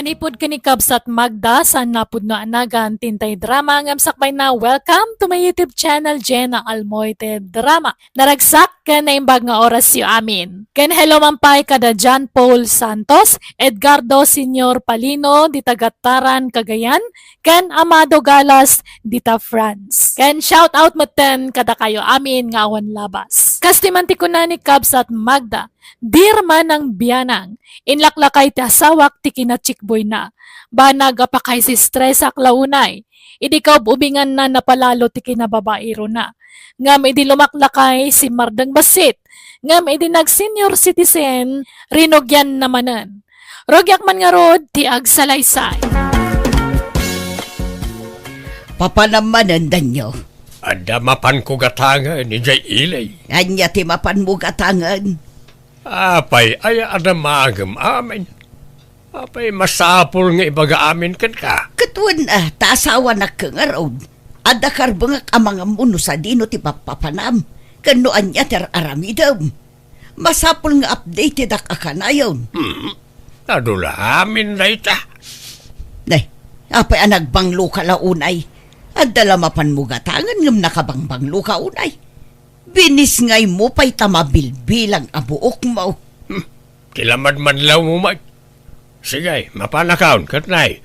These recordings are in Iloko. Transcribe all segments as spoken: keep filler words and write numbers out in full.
Ipud ken ni Kabsat Magda, saan napudno a nagan ti intay drama ngem sakbay na, welcome to my YouTube channel, Jenna Almoite Drama. Naragsak ken naimbag nga orasyo amin. Ken hello man pay kada John Paul Santos, Edgardo Senior Palino, di taga Taran, Cagayan, ken Amado Galas, dita France. Ken shout out metten kadakayo amin nga awan labas. Kastoy man ti kuna ni Kabsat Magda, Dirman nang bianang, inlaklakay ti asawak ti kinatsikboyna. Banag a pakaisistresak la unay. Idi kaub-ubinganna napalalo ti kinababairona. Ngem idi lumaklakay, simmardeng bassit. Ngem idi nag-senior citizen, rinugianna manen. Rugiak man ngarud ti agsalaysay. Papanam manen, Danyo. Adda mapanko gatangen idiay ili. Ania ti mapanmo gatangen? Apay, aya a damagem amin? Apay, masapul nga ibaga amin kenka? Ket wen a, ta asawanak ngarud. Adda karbengak a mangammo no sadino ti pappapanam, ken no ania ti ar-aramidem. Masapul nga updatedak a kanayon. Hmm. Adu la amin dayta. Nay, apay a nagbangloka la unay? Adda la mapanmo gatangen ngem nakabangbangloka unay. Binisngaymo pay ta mabilbilang a buokmo. Hmm, ti lamadmadlawmo met. Sige, mapanakon, ket nay,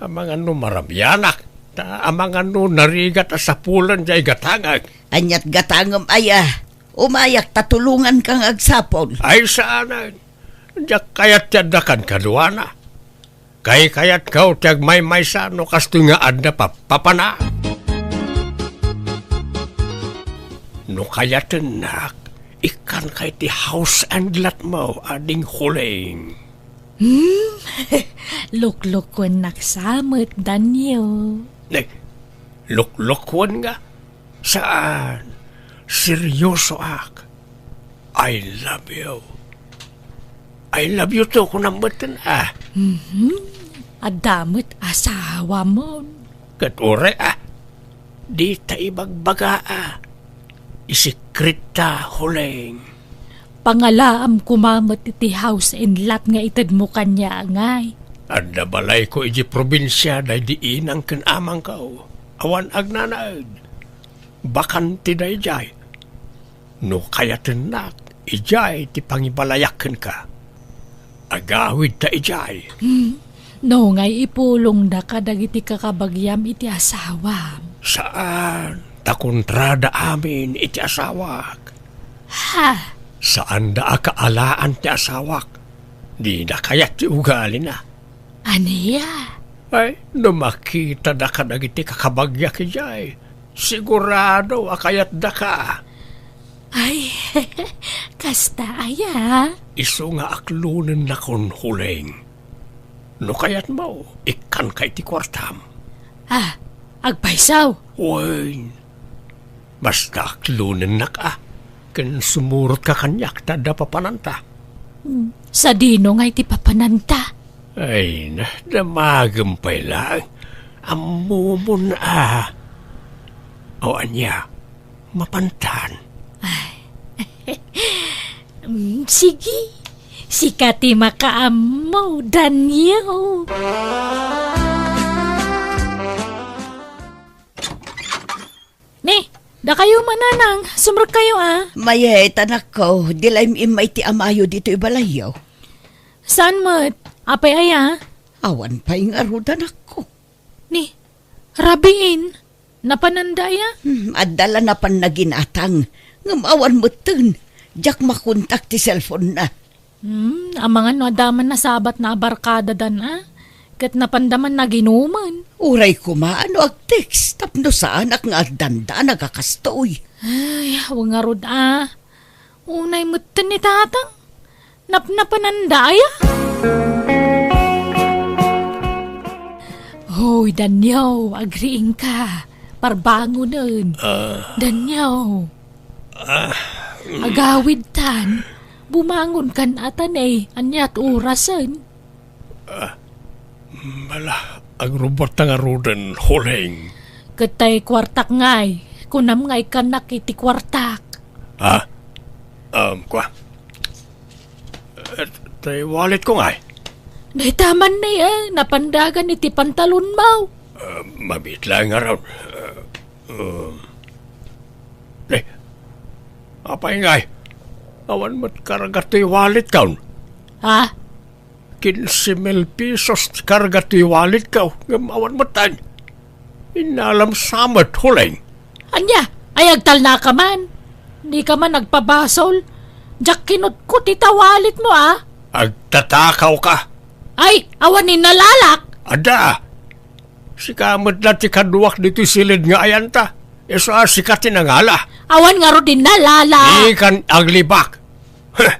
amangan no marabianak, ta amangan no narigat a sapulen diay gatangek. Aniat gatangem aya? Umayak ta tulonganka nga agsapul. Ay, saanen. Diak kayat ti addakan kaduana. Kaykayatko ti agmaymaysa no kastoy nga adda pappapanam. No kayatennak, ikkanka iti house and lot mo, Ading Huling. Hmm? Luklukuennak sa met, Danyo. Ay, luklukuenka? Saan. Seryosoak. I love you. I love you too, kunam metten, a. Mhm. Adda met asawamon. Ket uray, a. Dita ibagbaga, a. Isekretta, Huling. Pangalaam koma met iti house and lot nga itedmo kaniak, ngay. Adda balayko idiay probinsia daydi inang ken amangko. Awan agnanaed. Bakante daydiay. No kayatennak, idiay ti pangibalayak kenka. Agawidta idiay. Hmm. No ngay ipulongda kadagiti kakabagiam iti asawam. Saan, ta kontrada amin iti asawak. Ha? Saanda a kaalaan ti asawak. Dina kayat ti ugalina. Ania? Ay, no makitada kadagiti kakabagiak idiay, sigurado a kayatdaka. Ay, kasta aya? Isu nga aklonennakon, Huling. No kayatmo, ikkanka iti kuartam. Ah, agpayso? Wen, basta aklonennak a, ken sumurotka kaniak ta adda papananta. Hmm, sadino ngay ti papananta? Ay, na, damagem pay laeng. Ammomon a. O ania, mapantan? Ay. Mm, sige. Sika ti makaammo, Danyo. Ni, dakayo mananang, sumrekkayo a. Mayat, anakko, di la im-immay ti amayo ditoy balayyo. Saan met? Apay aya? Awan pay ngarud, anakko. Ni, rabiin, napananda aya? Hmm, adda la napanna ginatang, ngem awan metten. Diak makontak ti cellphone-na. Hmm, amangan no adda man nasabatna a barkadadan a, ket napanda man naginuman. Uray koma no agtext tapno saanak nga addanda a nagakastoy. Ay, awan ngarud a. Unay metten ni Tatang. Napnapananda aya? Hoy, Danyo, agriingka. Parbangonen. Ah. Danyo. Ah. Agawidtan. Bumangonkan a ta ne, aniat orasen? Ah, bala, agrubbuatta ngaruden, Huling. Ket tay kuartak ngay, kunam nga ikkannak iti kuartak. Ha? Um, kua. Eh, tay walletko ngay? Dayta man ni, eh, napandagan iti pantalonmo. Ah, mabit laeng ngarud. Ah, um. Eh, apay ngay? Awan met karga toy walletko. Ha? Quince mil pesos ti karga toy walletko, ngem awan met, ay. Innalam sa met, Huleng. Ania? Ay, agtalnaka man. Dika man agpabasol. Diak kinutkot ita walletmo, a. Agtatakawka. Ay, awan ni nalalak. Adda. Sika met la ti kaduak ditoy silid nga ayanta. Isu a sika ti nangala. Awan ngarud ni nalalak. Dikan aglibak. Heh,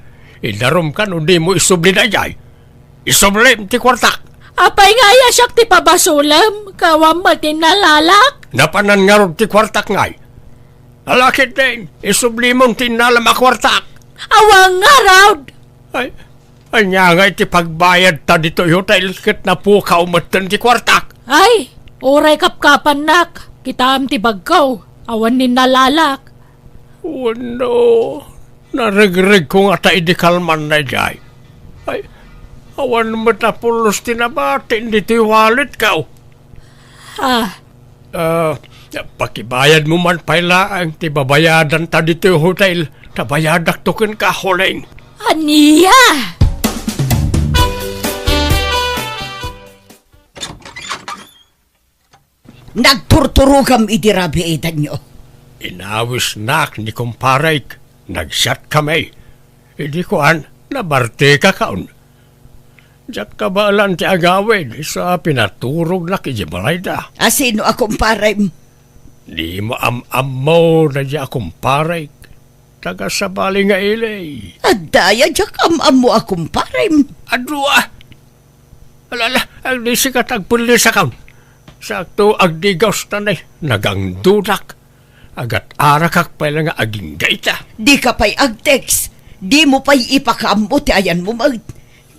idarumka no dimo isubli daydiay. Isublim ti kuartak. Apay ngay a siak ti pabasolem, ket awan met ti nalalak? Napanan ngarud ti kuartak ngay. Ala ketdin, isublimon ti innalam a kuartak. Awan ngarud. Ay, ania ngay ti pagbayadta ditoy hotel ket napukaw metten ti kuartak? Ay, uray kapkapannak, kitaem ti bagko, awan ni nalalak. Wenno, naregregko ngata idi kalman daydiay. Ay, awan met a pulos ti nabatin ditoy walletko. Ah. Ah, pakibayadmo man pay laeng ti babayadanta ditoy hotel, ta bayadakto kenka, Huleng. Ania? Nagturturogam idi rabiidanyo. Inawisnak ni kumparek, nagsiatkami. Idi kuan, nabartekakon. Diak kabaelan ti agawid, isu a pinaturognak idiay balayda. A sino a kumparem? Dimo am-ammo daydiay a kumparek. Taga sabali nga ili. Adda aya diak am-ammo a kumparem? Adu a. Ala, ala, agdisika ta agpellisakon. Sakto, agdigaw ta nay, nagangdudak. Agat-arakak pay la nga agingga ita. Dika pay agtext. Dimo pay ipakaammo ti ayanmo met.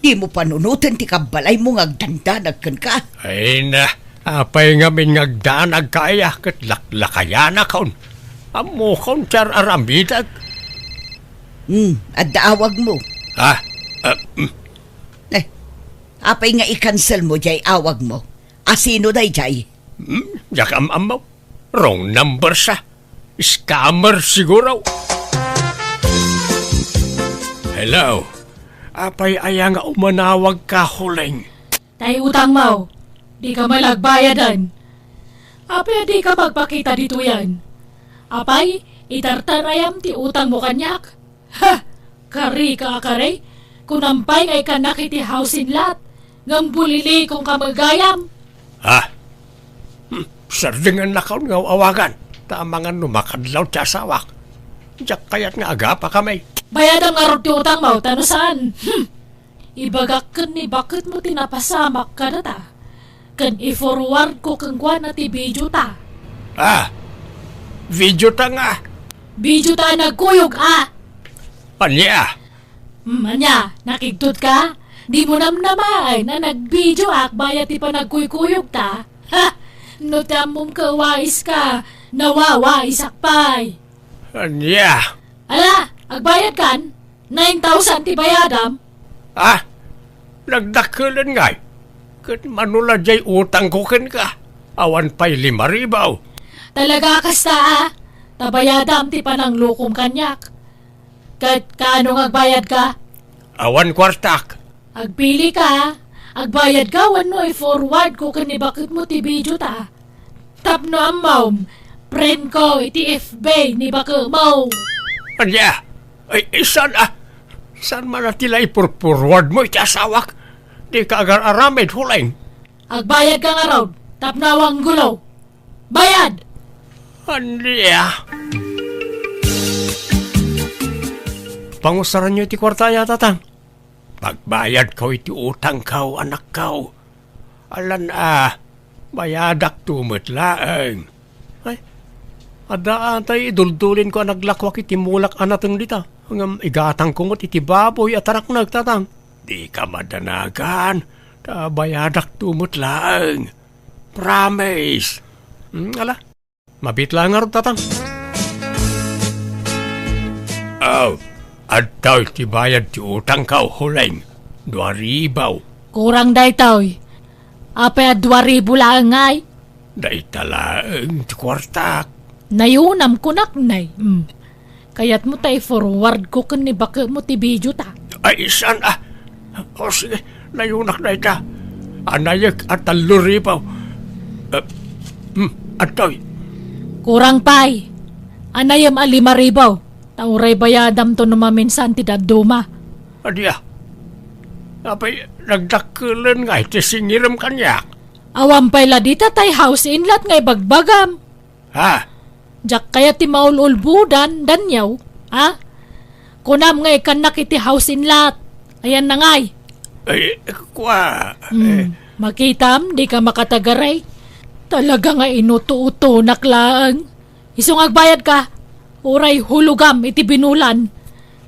Dimo panunoten ti kabbalaymo nga agdandanag kenka. Ay na, apay ngamin nga agdanag ka aya ket laklakayanakon? Ammokon ti ar-aramidek. Hmm, adda awagmo. Ha? Ah, mm. Eh, apay nga i-cancel mo diay awagmo? A sino daydiay? Hmm, diak am-ammo. Wrong number sa. Scammer siguro. Hello. Apay aya nga umanawagka, Huleng? Tay utangmo. Dika met la agbayadan. Apay a dika agpakita ditoyen? Apay, itartarayam ti utangmo kaniak? Ha! Karika a kari, kunam pay nga ikkannak iti housing lot, ngem bulilikonka met gayam. Ha? Hmm, sardengennakon nga aw-awagan, ta amangan no makadlaw ti asawak. Diak kayat nga agapakami. Bayadam ngarud ti utangmo, ta no saan, hmm, ibagak ken ni baketmo ti napasamak kadata. Ken i-forwardko kenkuana ti videota. Ah, videota nga? Videota a nagkuyog, a. Ania? Hmm, ania, nakigtotka? Dimo namnamaen a nagvideoak bayat ti panagkuykuyogta? Ha! No ti ammom ket waiska, nawawaisak pay. Ania? Ala, agbayadkan? Nine thousand ti bayadam? Ah, nagdakkelen ngay. Ket mano la diay utangko kenka? Awan pay lima ribu. Talaga kasta, a? Ta bayadam ti pananglokom kaniak. Ket kaano nga agbayadka? Awan kuartak. Agpilika, agbayadka wenno i-forwardko ken ni baketmo ti videota. Tapno ammom, friendko iti F B ni baketmo. Ania? Ay, ay, saan a? Saan man a ti la ipurpurwardmo iti asawak? Dika agar-aramid, Huleng. Agbayadka ngarud, tapno awan gulo. Bayad! Ania? Pangusaranyo iti kuarta aya, Tatang? Pagbayadko iti utangko, anakko. Alan a, bayadakto met laeng. Ay, adda atay iduldulinko a naglakuak iti mulak a nateng dita. Ngem igatangko met iti baboy a taraknek, Tatang. Dika madanagan, ta bayadakto met laeng. Promise. Hmm, ala. Mabit laeng ngarud, Tatang. Aw, adtoy ti bayad ti utangko, Huleng. Dua ribu. Kurang daytoy. Apay a dua ribu laeng ngay? Dayta laeng ti kuartak. Nayunam, kunak, nay. Mm. Kayatmo ta i-forward ko ken ni baketmo ti video ta? Ay, saan a? O, sige, nayunak dayta. Anayek a tallo ribu. Eh, hmm, adtoy. Kurang pay. Anayem a lima ribu. Ta uray bayadamto no maminsan ti dadduma. Ania? Apay, nagdakkelen ngay ti singirem kaniak? Awan pay la dita tay house and lot nga ibagbagam. Ha? Diak kayat ti maul-ulbodan, Daniel, ha? Kunam nga ikannak iti house and lot. Ayan na ngay. Ay, kua, Hmm, eh. Makitam, di ka makatagaray. Talaga nga inuto-utonak laeng. Isu nga agbayad ka, uray hulogam iti binulan.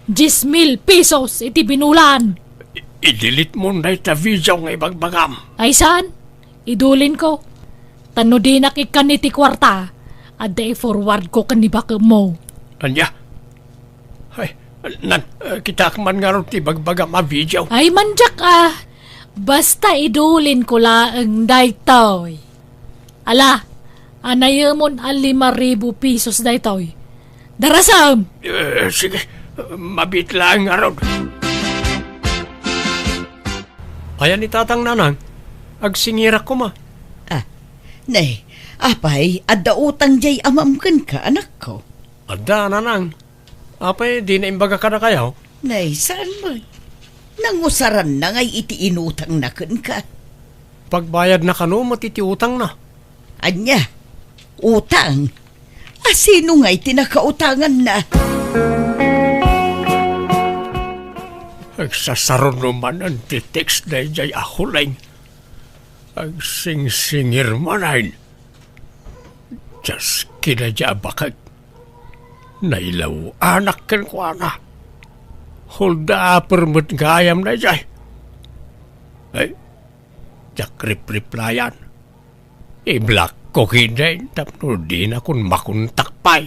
Diez mil pesos iti binulan. I-, i-delete mo dayta video nga ibagbagam. Ay saan? Idulin ko. Tan no dinak ikkan iti kuarta, adda i-forward ko ken ni bakemmo. Ania? Ay, nan, eh, kitaak man ngarud ti ibagbagam a video. Ay, mandiak a. Basta idulin ko laeng daytoy. Ala, anayemon a lima ribu pesos daytoy. Darasem! Eh, sige, mabiit laeng ngarud. Ayan ni Tatang, Nanang, agsingirak koma. Ah, nay, apay, adda utang jay amam kenka, anakko? Adda, Nanang. Apay, dina imbaga kadakayo? Nay, saan met? Nangusaranna ngay iti inutangna kenka. Pagbayadna kano met iti utangna? Ania? Utang? A sino ngay ti nakautanganna? Agsasaruno manen ti text daydiay a huleng. Agsingsingir manen. Dios, kinadia a baket. Nailaw-anak kenkuana. Hold-upper met gayam daydiay. Ay, diak ripreplyan. I-block ko ketdin tapno dinakon makontak pay.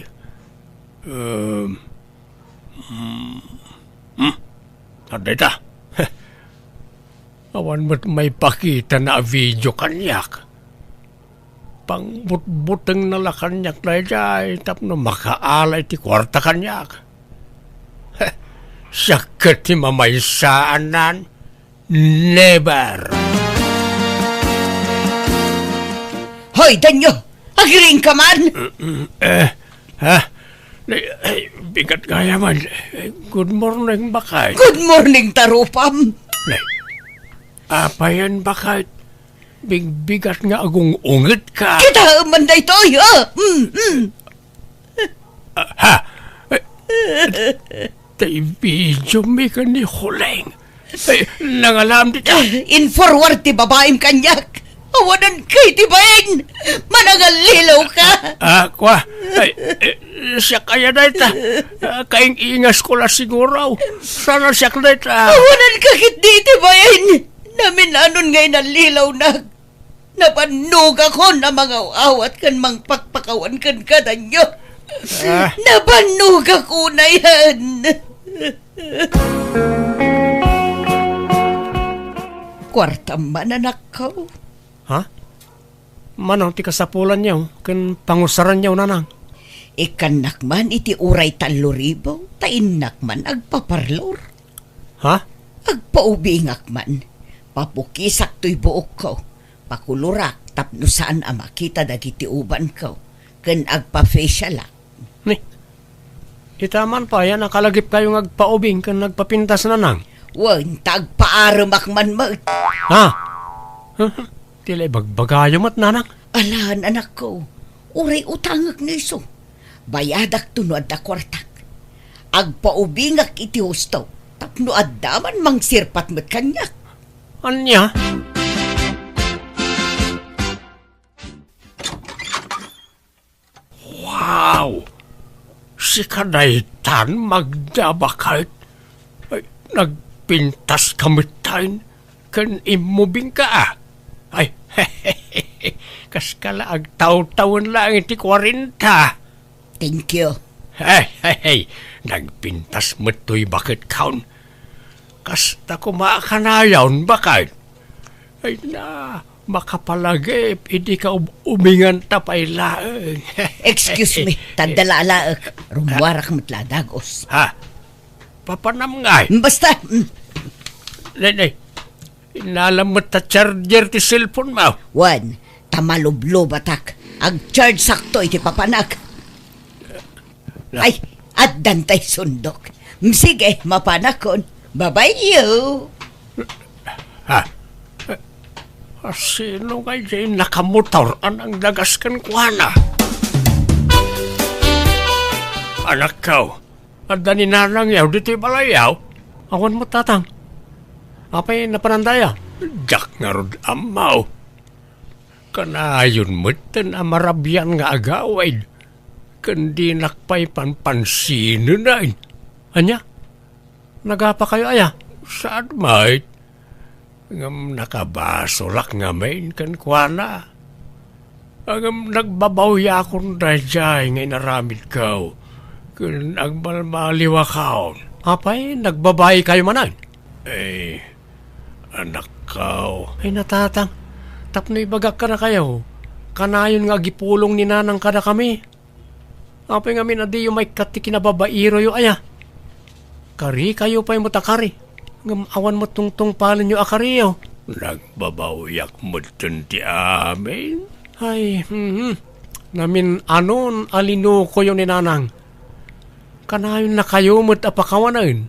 Um, hmm, hmm, adda ita. Awan met maipakitana a video kaniak. Pangbutbutengna la kaniak daydiay tapno makaala iti kuarta kaniak. Siak ket ti mamaysaanan. Never! Hoy, Danyo! Agriing ka man? Eh, ha? Ay, ay, bigat gayam. Eh, good morning, Bakay. Good morning, Tarupam. Ay, apayen, Bakay? Bigbigat nga agung-unget ka. Kita man daytoy, ah! Mm, mm. Ah, ha? Eh, tay video mi ken ni Huleng. Eh, nangalam dita. Eh, in-forward ti babaim kaniak. Awanan kay ti bain. Manangallilaw ka. Ah, kua. Ay, eh, siak aya dayta. Ah, kaing-ingas ko la siguro. Sana siak dayta. Awanan ka ketdi ti bain. Namin-anon nga inallilawnak. Nabannogakon a mangaw-awat ken mangpakpakawan kenka, Danyo. Ah. Nabannogak unayen. Kuartam man, anakko. Ha? Mano ti kasapulanyo ken pangusaranyo, Nanang? Ikkannak man iti uray tallo ribu, ta innak man agpaparlor. Ha? Agpaubingak man. Papukisak toy buokko. Pakulorak tapno saan a makita dagiti ubanko. Ken agpa-facialak. Ni, ita man pay a nakalagipkayo nga agpaubing ken agpapintas, Nanang? Wen, ta agpaaremak man met. Ha? Ti la ibagbagayo met, Nanang? Alan, anakko. Uray utangek no isu. Bayadakto no adda kuartak. Agpaubingak iti husto tapno adda man mangsirpat met kaniak. Ania? Wow! Sika daytan, Magda, Bakay? Ay, nagpintas ka metten ken immubing ka, a? Ay, kaska la agtawtawen laeng iti kuarenta. Thank you. Hey, hey, hey! Nagpintas met toy baket kaon. Kasta koma a kanayon, Bakay? Ay na, makapalagip, idi ka ub-, uminganta pay laeng. Excuse me, tanda la alaek. Rummuarak met la a dagus. Ha? Papanam ngay? Basta, mm. Nay, nay, inalam met ta charger ti cellphone mo. Wen, ta malublubatak. Ag-chargesakto iti papanak. Na- Ay, addan tay sundok. Mm, sige, mapanakon. Bye-bye you. Ha? A, sino ngay diay nakamotor a nangdagas kenkuana? Anakko, adda ni nanangyo ditoy balayyo? Awan met, tatang. Apay, napananda aya? Diak ngarud ammo. Kanayon metten a marabian nga agawid, ken dinak pay panpansinenen. Ania? Nagapakayo aya? Saan met? Ngem nakabasolak ngamin kenkuana. Ngem nagbabawiakon daydiay nga inaramidko, ken agbalbaliwakon. Apay, nagbabaikayo manen? Eh, anakko. Ay, natatang, tapno ibagak kadakayo, kanayon nga agipulong ni nanang kadakami. Apay ngamin a diyo maikkat ti kinababairoyo aya? Karikayo pay met a kari, ngem awan met tungtungpalenyo a kariyo. Nagbabawiak metten ti amin. Ay, mhm. Namin-anon a linukoyo ni nanang. Kanayonnakayo met a pakawanen.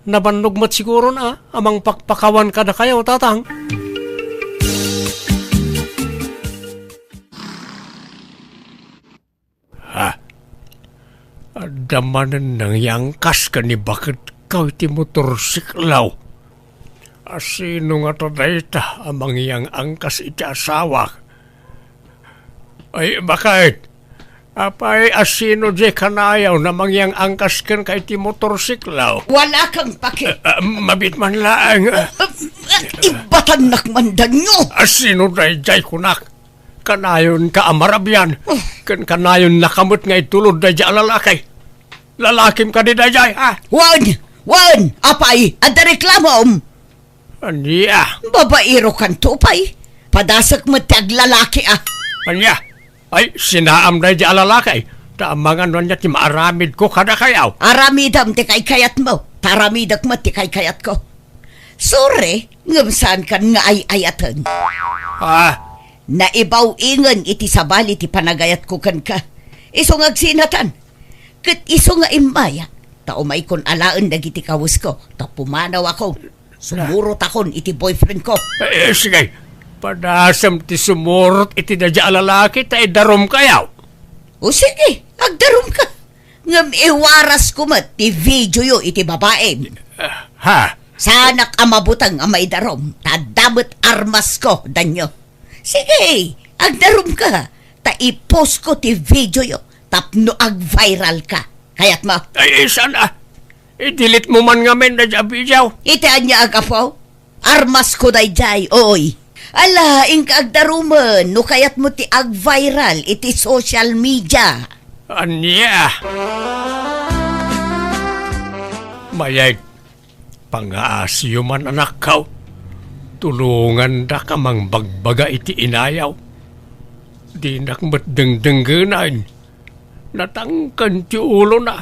Nabannog met siguron a, a mangpakpakawan kadakayo, tatang. Ha? Adda manen nangiyangkas ken ni baketko iti motorsiklo. A, sino ngata dayta a mangiyang-angkas iti asawak? Ay, baket. Apay, a, sino diay kanayon a mangiyang-angkas kenka iti motorsiklo? Wala kang pake. A, a, mabiit man laeng. A, a, a, ibatannak man danyo. A, sino daydiay kunak? Kanayonka a marabian, ken kanayonnaka met nga itulod daydiay a lalaki. Lalakim kadi daydiay, ha? Wen! Wen! Apay, adda reklamom? Ania? Babairo kanto pay. Padasek met ti aglalaki, a. Ania? Ay, sinaam daydiay a lalaki. Ta amangan no ania ti maaramidko kadakayo. Aramidem ti kaykayatmo. Ta aramidek met ti kaykayatko. Sorry, ngem saankan nga ay-ayaten. Ah. Naibaw-ingen iti sabali ti panagayatko kenka. Isu nga agsinatan. Ket isu nga immaya. Ta umaykon alaen dagiti kawesko. Ta pumanawakon. Sumurotakon iti boyfriendko. Eh, sige. Padasem ti sumurot iti daydiay a lalaki ta idarumkayo. O sige, agdarumka. Ngem iwarasko met ti videoyo iti babaim. Ha? Saanak a mabuteng a maidarum, ta adda met armasko, danyo. Sige, agdarumka, ta i-postko ti videoyo tapno ag-viralka. Kayatmo? Ay, saan a? I-delete mo man ngamin daydiay a video. Iti ania a gapu? Armasko daydiay, oy. Ala, inka agdarumen no kayatmo ti ag-viral iti social media. Ania? Mayeg, pangaasiyo man, anakko. Tulongandak a mangbagbaga iti inayo. Dinak met dengdenggenan. Natangken ti ulona.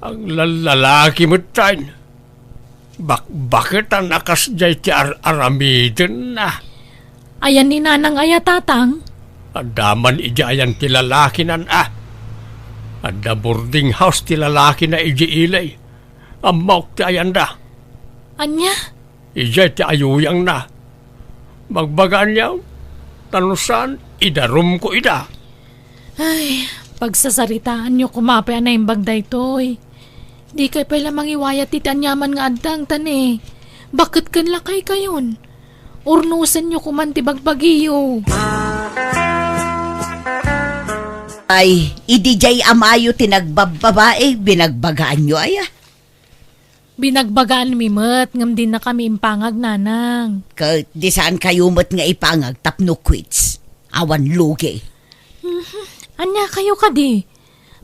Aglallalaki metten. Bakbaketan a kasdiay ti ar-aramidenna. Ayan ni Nanang aya, Tatang? Adda man idiay ayan ti lalakinan a. Adda boarding house ti lalakina idiay ili. Ammok ti ayanda. Ania? Idiay ti ayuyangna. Bagbagaanyo, ta no saan, idarumko ida. Ay, pagsasaritaanyo koma pay a naimbag daytoy. Dikay pay la mangiwayat iti aniaman nga addang, ta ne, baket ken lakaykayon. Urnosenyo koman ti bagbagiyo. Ay, idi diay amayo ti nagbabbabae, binagbagaanyo aya? Binagbagaanmi met ngem dinakami impangag, Nanang. Ket di saankayo met nga ipangag tapno quits. Awan lugi. Mhm. Ania kayo kadi?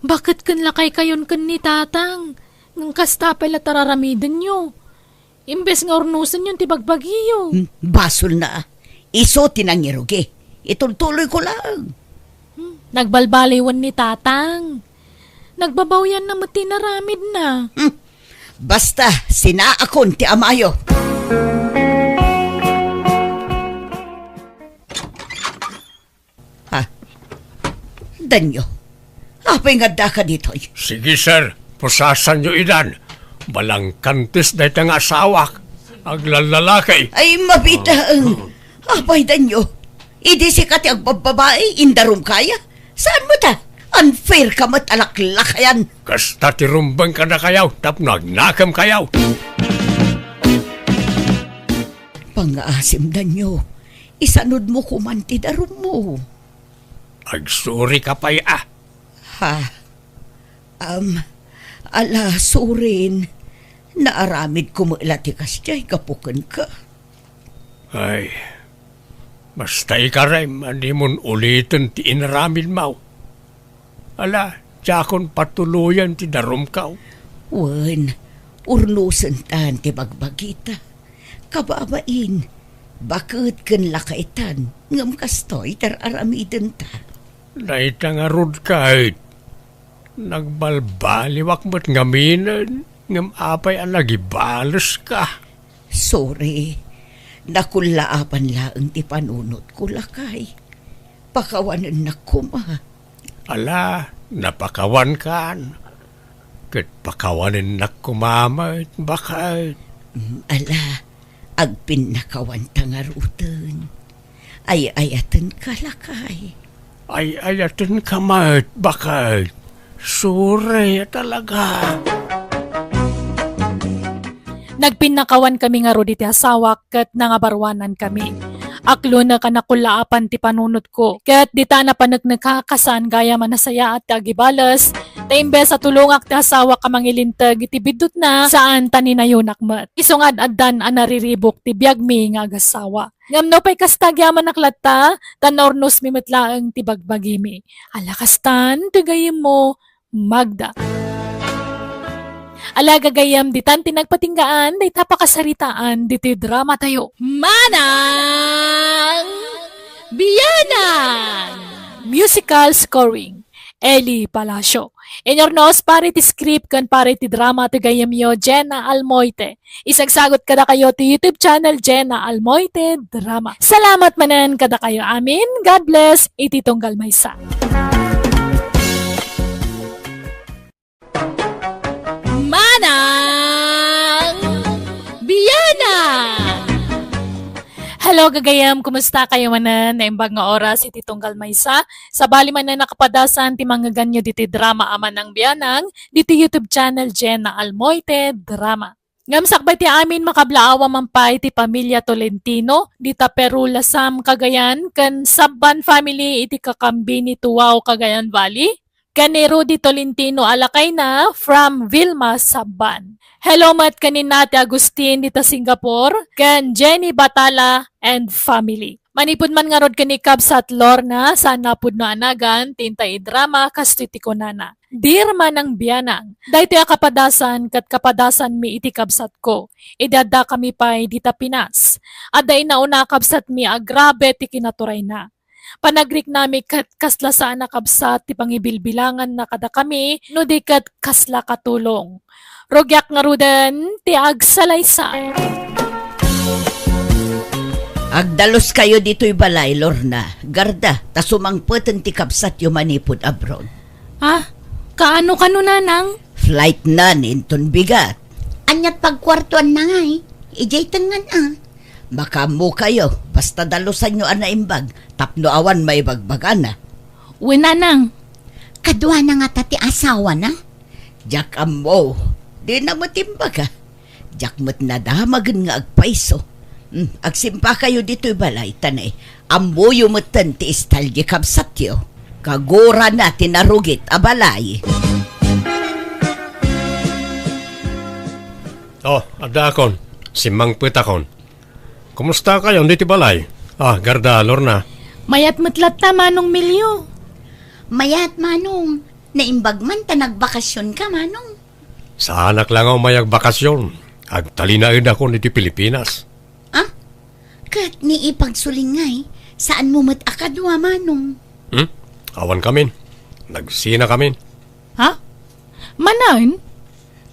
Baket ken lakaykayon ken ni Tatang? Ngem kasta pay la tararamidenyo. Imbes nga urnosenyon ti bagbagiyo. Hmm, basolna. Isu ti nangirugi. Itultuloyko laeng. Hmm, nagbalbaliwen ni Tatang. Nagbabawianna met ti inaramidna. Hmm. Basta, sinaakon ti amayo. Ha? Danyo, apay nga addaka ditoy? Sige, sir. Pusasanyo idan. Balangkantes dayta nga asawak. Aglallalaki. Ay, mabiit laeng. Apay, Danyo, idi sika ti agbabbabai, indarumka aya? Saan met a? Unfair ka met a laklakayan. Kasta ti rumbeng kadakayo tapno agnakemkayo. Pangngaasim, Danyo. Isanudmo koman ti darummo. Agsurika pay a. Ha? Am, ala, surin. Naaramidko met la ti kasdiay gapu kenka. Ay, basta ikarem a dimon uliten ti inaramidmo. Ala, diakon patuloyen ti darumko. Wen, urnosentan ti bagbagita. Kababain, baket ken lakaytan, ngem kastoy ti ar-aramidenta. Dayta ngarud ket, nagbalbaliwak met ngaminen, ngem apay a nagibaleska? Sorry, nakullaapan laeng ti panunotko, lakay. Pakawanennak koma. Ala, napakawankan. Ket pakawanennak koma met, baket. Mm, ala, agpinnakawanta ngaruden. Ay-ayatenka, lakay. Ay-ayatenka met, baket. Sorry a talaga. Nagpinnakawannakami ngarud iti asawak ket nangabaruanankami. Aklonek a nakullaapan ti panunotko, ket dita a napaneknekak a saan gayam a nasayaat ti agibales, ta imbes a tulongak ti asawak a mangilinteg iti biddutna, saan ta ninayonak met. Isu nga ad-addan a nariribuk ti biagmi nga agasawa. Ngem nupay kasta agyamanak latta, ta naurnosmi met laeng ti bagbagimi. Ala kastan ti gayyemmo, Magda. Ala gagayyem, ditan ti nagpatinggaan dayta pakasaritaan ditoy dramatayo. Manang Bianang! Musical scoring, Eli Palacio. Inurnos para iti script ken para iti drama ti gayyemyo, Jenna Almoite. Isagsagut kadakayo ti YouTube channel, Jenna Almoite Drama. Salamat manen kadakayo amin. God bless iti tunggal maysa. Manang Bianang! Hello, gagayam. Kumusta kayo manen? Naimbag nga oras iti tunggal maysa. Sabali manen a kapadasan ti mangngeganyo ditoy drama a Manang Bianang, ditoy YouTube channel, Jenna Almoite Drama. Ngem sakbay ti amin, makablaawa man pay ti pamilia Tolentino, dita Peru, Lasam, Cagayan, ken Sabban family iti Kakambini, Tuao, Cagayan Valley, ken ni Rudy Tolentino a lakayna from Vilma, Sabban. Hello met ken ni Nate Agustin dita Singapore, ken Jenny Batala and family. Manipud man ngarud ken ni Kabsat Lorna, saan a pudno a nagan ti intay idrama, kastoy ti kunana, "Dear Manang Bianang, daytoy a kapadasan ket kapadasanmi iti kabsatko, idi addakami pay dita Pinas. Adda inauna a kabsatmi a grabe ti kinaturayna. Panagriknami ket kasla saan a kabsat ti pangibilbilanganna kadakami, no di ket kasla katulong. Rugiak ngaruden ti agsalaysay." Agdaluskayo ditoy balay, Lorna. Garda, ta sumangpeten ti kabsatyo manipud abroad. Ah, kaano kano, Nanang? Flight na, inton bigat. Aniat pagkuartuanna ngay? Idiay tengngan a. Makaammokayo, basta dalusanyo a naimbag, tapno awan maibagbagana. Wen, Nanang. Kaduana ngata ti asawana? Diak ammo. Dina met imbaga. Diak met nadamagen nga agpayso. Hmm, agsimpakayo ditoy balay, ta ne, ammoyo metten ti style di kabsatyo. Kagurana ti narugit a balay. Oh, addaakon. Simmangpetakon. Kumusta kayon ditoy balay? Ah, Garda, Lorna. Mayat met latta, Manong Milio. Mayat, Manong. Naimbag man ta nagbakasionka, Manong. Saanak la nga umay agbakasion. Agtalinaedakon iti Pilipinas. Ah? Ket ni ipagsulingay, saanmo met a kadua, Manong? Hmm? Awan kamin. Nagsina kamin. Ha? Manen?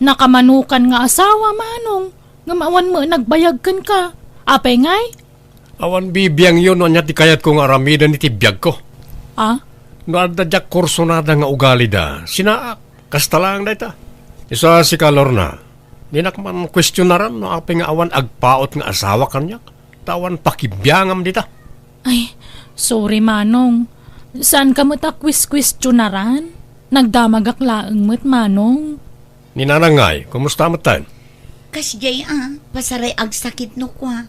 Nakamanukan nga asawa, Manong, ngem awan met nagbayag kenka. Apay ngay? Awan bibiangyo no ania ti kayatko nga aramiden iti biagko. Ah? No adda diak kursunada nga ugalida, sinaak. Kasta laeng dayta. Isu a sika, Lorna, dinak man kuestionaran no apay nga awan agpaut nga asawa kaniak, ta awan pakibiangam dita. Ay, sorry, Manong. Saanka met a kueskuestionaran? Nagdamagak laeng met, Manong. Ni Nanang ngay, kumusta met tayo? Kasdiay a, pasaray agsakit no kua.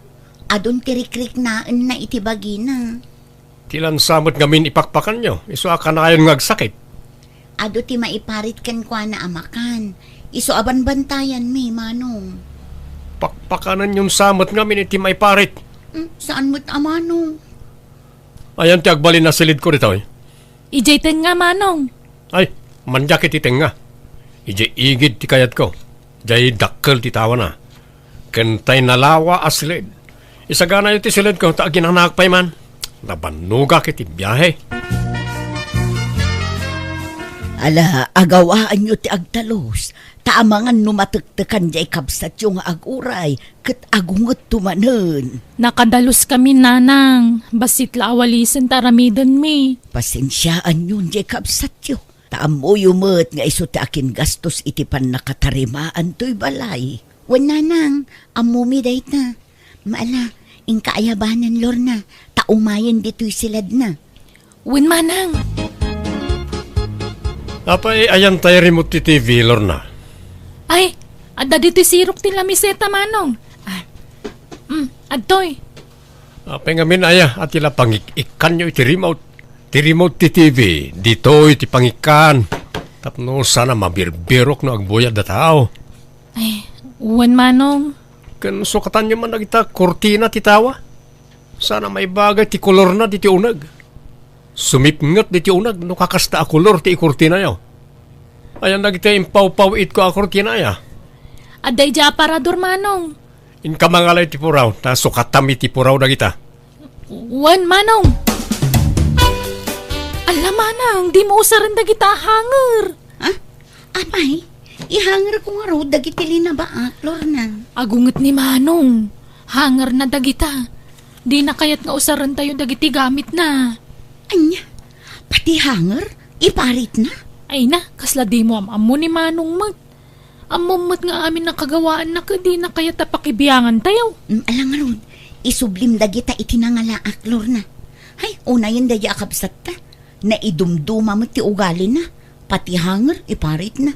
Adun ti rikriknaenna iti bagina. Ti lansa met ngamin ipakpakanyo, isu a kanayon nga agsakit. Adu ti maiparit kenkuana a makan, isu a banbantayanmi, Manong. Pakpakanenyon sa met ngamin iti maiparit. Hmm, saan met a Manong? Ayan ti agbalin a silidko ditoy. Idiay tengnga, Manong. Ay, mandiak iti tengnga. Idiay igid ti kayatko. Diay dakkel ti tawana. Ken tay nalawa a silid. Isaganayo ti silidko ta aginanaak pay man. Nabannogak iti biahe. Ala, agawaanyo ti agtalus, ta amangan no matektekan diay kabsatyo nga aguray, ket agungetto manen. Nakadaluskami, Nanang. Bassit la a walisen ta aramidenmi. Pasensiaanyon diay kabsatyo, ta ammoyo met nga isu ti akingastos iti pannakatarimaan toy balay. Wen, Nanang, ammomi dayta. Ala, inka ayabanen, Lorna, ta umayen ditoy siladna. Wen, Manang. Apay, ayan tay remote ti T V, Lorna? Ay, adda ditoy sirok ti lamiseta, Manong. Ah, mm, adtoy. Apay ngamin aya, a ti la pangik-ikkanyo iti remote? Ti remote ti T V, ditoy ti pangikkan. Tapno sana mabirbirok no agbuyad a tao. Ay, wen, Manong. Ken sukatanyo man dagita kurtina ti tawa. Sana maibagay ti kolorna diti uneg. Sumipnget diti uneg no kakasta a kolor ti ikurtinayo. Ayan dagiti impawpaw-itko a kurtina aya? Adda idiay aparador, Manong. Inka mangalay ti puraw, ta sukatami ti puraw dagita. Wen, Manong. Alla, Manang, dimo usaren dagita a hanger. Ha? Apay, ihangerko ngarud dagiti linabaak, Lorna. Agunget ni Manong. Hangerna dagita. Dina kayat nga usarentayo dagiti gamitna. Ania? Pati hanger? Iparitna? Ay na, kasla dimo am-ammo ni Manong met. Ammom met nga amin a kagawaanna ket dina kayat a pakibiangantayo. Mm, ala ngarud, isublim dagita iti nangalaak, Lorna. Hay, unayen daydi a kabsatta. Naidumduma met ti ugalina, pati hanger, iparitna.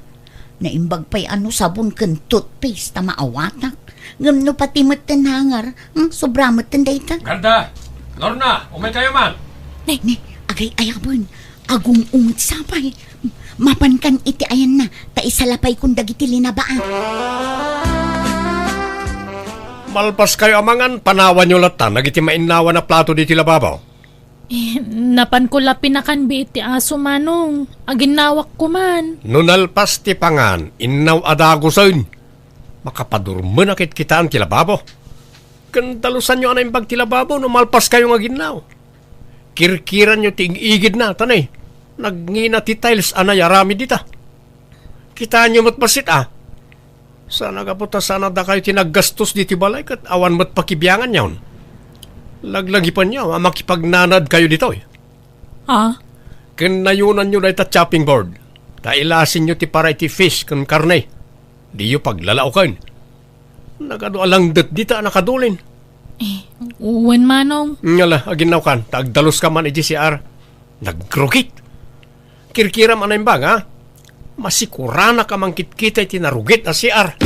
Naimbag pay a no sabon ken toothpaste ta maawatak. Ngem no pati metten hanger, hmm, sobra metten dayta. Garda! Lorna, umaykayo man! Ne, ne, agay-ayaben. Agung-unget sapay. Mapankan iti ayanna, ta isalapaykon dagiti linabaak. Malpaskayo a mangan, panawanyo latta dagiti mainnawan a plato diti lababo. Eh, napanko la pinakanbi iti aso, Manong. Aginnawakko man. No nalpas ti pangan, innaw a dagusen. Makapadurmenak ket kitaan ti lababo. Ken dalusanyo a naimbag ti lababo no malpaskayo nga aginnaw. Kirkiranyo ti ig-igidna, ta ne, nagngina ti tiles a nayaramid dita. Kitaenyo met bassit a. Sana gapu ta sana dakayo ti naggastos ditoy balay ket awan met pakibianganyon. Laglagipenyo a makipagnanadkayo ditoy. Ah? Ken nayonanyo dayta chopping board. Ta ilasinyo ti para iti fish ken karne. Diyo paglalaoken. Nagadu a langdet dita a nakadulin. Eh, wen, Manong. Ngala, aginnawkan, ta agdaluska man iti C R. Nagrugit. Kirkiram a naimbag, ha? Masikuranak a mangkitkita iti narugit a C R.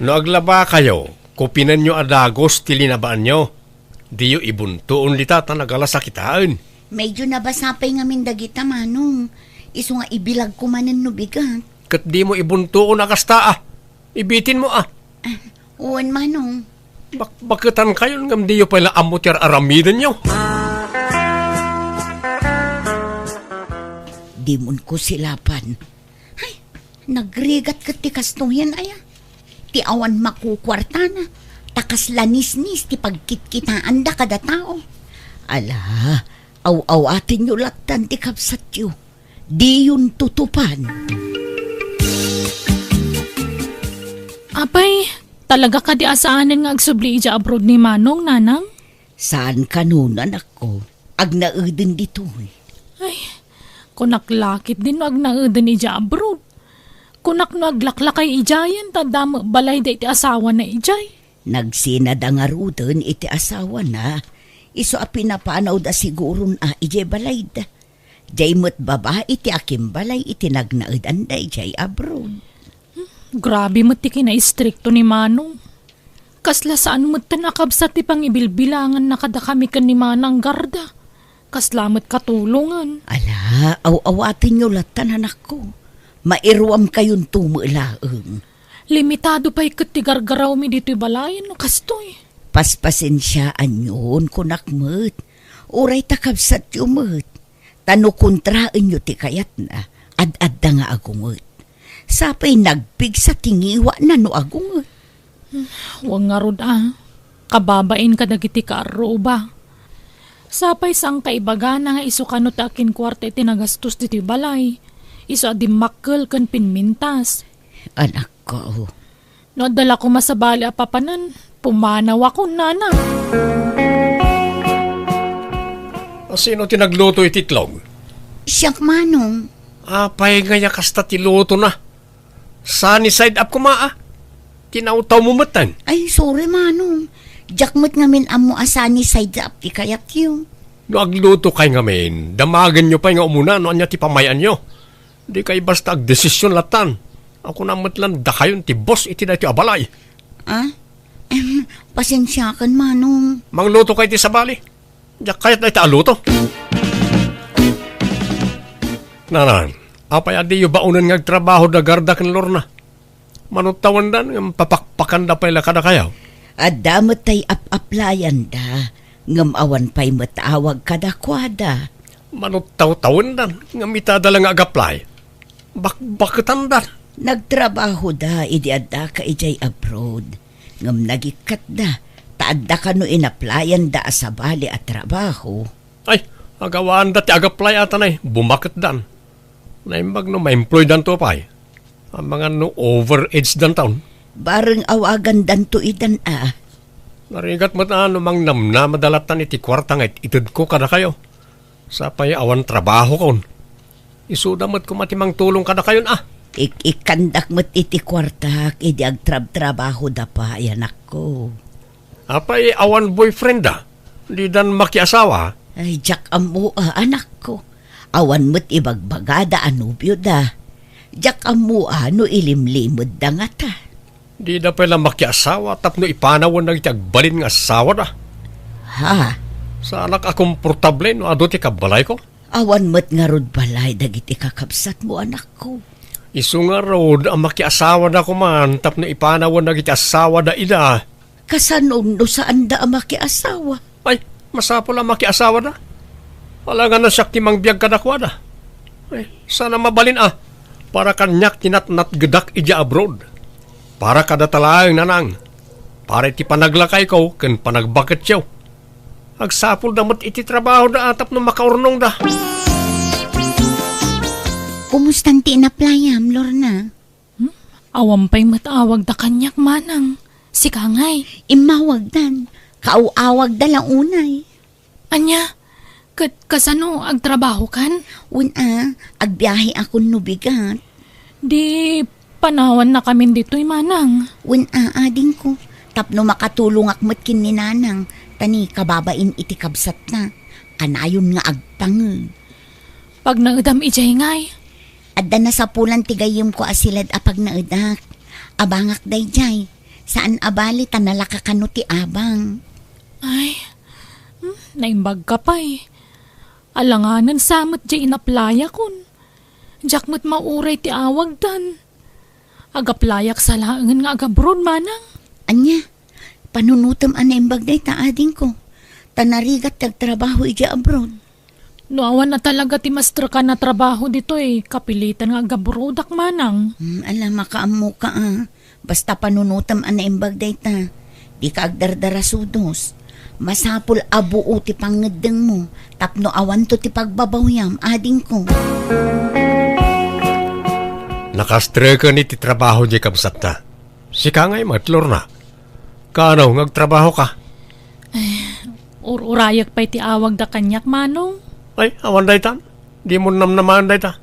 No aglabakayo, kupinenyo a dagus ti linabaanyo. Diyo ibuntoon dita ta nagalasakitaen. Medyo nabasa pay ngamin dagita, Manong. Isu nga ibilagko manen no bigat. Ket dimo ibuntoon a kasta, a. Ibitinmo, a. Ah, wen, Manong. Bak-, baketankayon ngem diyo pay la ammo ti ar-aramidenyo. Dimonko silapan. Hay, Nagrigat ket ti kastoyen aya. Ti awan makukuartana, ta kasla nisnis ti pagkitkitaanda kada tao. Ala, aw-awatenyo lattan ti kabsatyo. Diyon tutupan. Apay, talaga kadi a saanen nga agsubli idiay abroad ni Manong, Nanang? Saan kano, anakko. Agnaeden ditoy. Ay, kunak la ketdin no agnaeden idiay abroad. Kunak no aglaklakay idiayen ta adda met balayda iti asawana idiay. Nagsinada ngaruden iti asawana. Isu a pinapanawda siguron a idiay balayda. Diay met babai ti akimbalay iti nagnaedanda idiay abroad. Grabe met ti kinaistrikto ni Manong. Kasla saan metten a kabsat ti pangibilbilanganna kadakami ken ni Manang Garda. Kasla met katulongan. Ala, aw-awatenyo lattan, anakko. Mairuamkayonto met laeng. Limitado pay ket ti gargarawmi ditoy balayen no kastoy. Paspasensiaanyon, kunak met. Uray ta kabsatyo met. Ta no kontraenyo ti kayatna, ad-adda nga agunget. Sapay nagpigsa ti ngiwana no agunget. Wen ngarud a, kababain kadagiti kaarruba. Sapay saan kaibagana nga isu kano ti akinkuarta iti nagastos ditoy balay, isu a dimmakkel ken pimmintas. Anakko, No adda la koma sabali a papanen, pumanawakon, Nanang. A, sino ti nagluto iti itlog? Siak, Manong. Apay nga ya kasta ti lutona? Sunny side up koma, a. Tinawtawmo metten. Ay, sorry, Manong. Diak met ngamin ammo a sunny side up ti kayatyo. No aglutokay ngamin, damagenyo pay nga umuna no ania ti pamay-anyo. Dikay basta agdesision lattan. Ako na met lan dakayon ti boss iti daytoy a balay. Ah? Em, pasensiakan, Manong. Manglutokay ti sabali. Diak kayat dayta a luto. Nanang, apay a diyo baonen nga agtrabaho da Garda ken Lorna? Manuttawendan ngem papakpakanda pay la kadakayo. Adda met tay ap-aplayanda, ngem awan pay met awag kadakuada. Manuttawtawendan ngem itada la nga agaplay. Bakbaketandan. Nagtrabahoda idi addaka idiay abroad, ngem nagikkatda, ta adda kano inaplayanda a sabali a trabaho. Ay, agawaanda ti agaplay a tanay, bumaketdan. Naimbag no maemploydanto pay. Amangan no overage danton. Bareng awagandanto itan a. Narigat met a no mangnamnamada lattan iti kuarta nga it-itedko kadakayo. Sapay awan trabahokon. Isuda met koma ti mangtulong kadakayon a. Ik-ikkandak met iti kuartak idi agtrabtrabahoda pay, anakko. Apay awan boyfriend da? Didan makiasawa? Ay, diak ammo a, anakko. Awan met ibagbagada a nobioda. Diak ammo a no ilimlimedda ngata. Dida pay la makiasawa tapno ipanawen dagiti agbalin nga asawada. Ha? Saanak a komportable no adu ti kabalayko. Awan met ngarud balay dagiti kakabsatmo, anakko. Isu ngarud a makiasawada koman tapno ipanawen dagiti asawada ida. Kasano no saanda a makiasawa? Ay, masapul a makiasawada. Alangan a siak ti mangbiag kadakuada. Ay, saan a mabalin a. Para kaniak ti natnatgedak idiay abroad. Para kadata laeng, Nanang. Para iti panaglakayko ken panagbaketyo. Agsapulda met iti trabahoda a tapno makaurnongda. Kumustan ti inaplayam, Lorna? Hmm? Awan pay met awagda kaniak, Manang. Sika ngay? Immawagdan. Kaaw-awagda la unay. Ania? Ket kasano, agtrabahokan? Wen a, agbiaheakon no bigat. Di panawannakamin ditoy, Manang. Wen a, adingko. Tapno makatulongak met ken ni Nanang, ta ni kababain iti kabsatna. Kanayon nga agpangeg. Pagnaedam idiay ngay? Adda nasapulan ti gayyemko a siled a pagnaedak. Abangak daydiay. Saan a bali ta nalaka kano ti abang. Ay, hmm, naimbagka pay. Alanganen sa met diay inaplayakon. Diak met mauray ti awagdan. Agaplayak sa laengen nga agabroad, Manang. Ania? Panunotem a naimbag dayta, adingko. Ta narigat ti agtrabaho idiay abroad. No awan na talaga ti masterkan a trabaho ditoy, kapilitan nga agabrodak manang. Hmm, ala, makaammoka, a. Basta panunotem a naimbag dayta. Dika agdardarasudos. Masapul a buo ti pangngeddengmo tapno awanto ti pagbabawyam, adingko. Nakastreken iti trabaho diay kabsatta. Sika ngay met, Lorna. Kaano nga agtrabahoka? Ay, ur-urayek pay ti awagda kaniak, Manong. Ay, awan daytan. Dimo namnamaen dayta.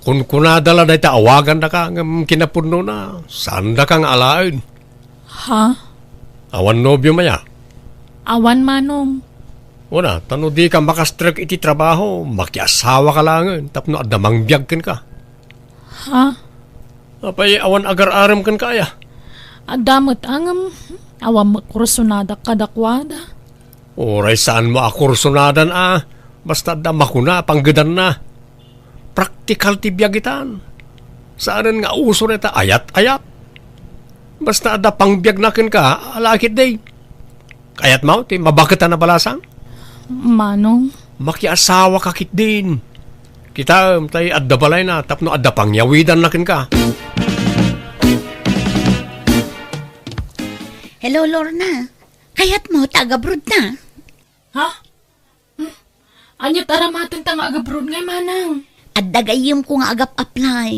Kunkunada la dayta awagandaka ngem kinapudnona, saandaka nga alaen. Ha? Awan nobiom aya? Awan, Manong. Wen a, ta no dika makastrek iti trabaho, makiasawaka laengen tapno adda mangbiag kenka. Ha? Apay awan agar-arem kenka aya? Adda met a ngem, awan met kursonadak kadakuada. Uray saanmo a kursonadan a, basta adda makuna a panggedanna. Praktikal ti biag itan. Saanen nga uso dayta ayat-ayat. Basta adda pangbiagna kenka, ala ketdi. Kayatmo ti mabaket a nabalasang? Manong. Makiasawaka ketdin. Kitaem, tay adda balayna tapno adda pangyawidanna kenka. Hello, Lorna. Kayatmo ta agabrodta? Ha? Hmm? Ania ti aramatenta nga agabroad ngay, Manang? Adda gayyemko nga agap-apply.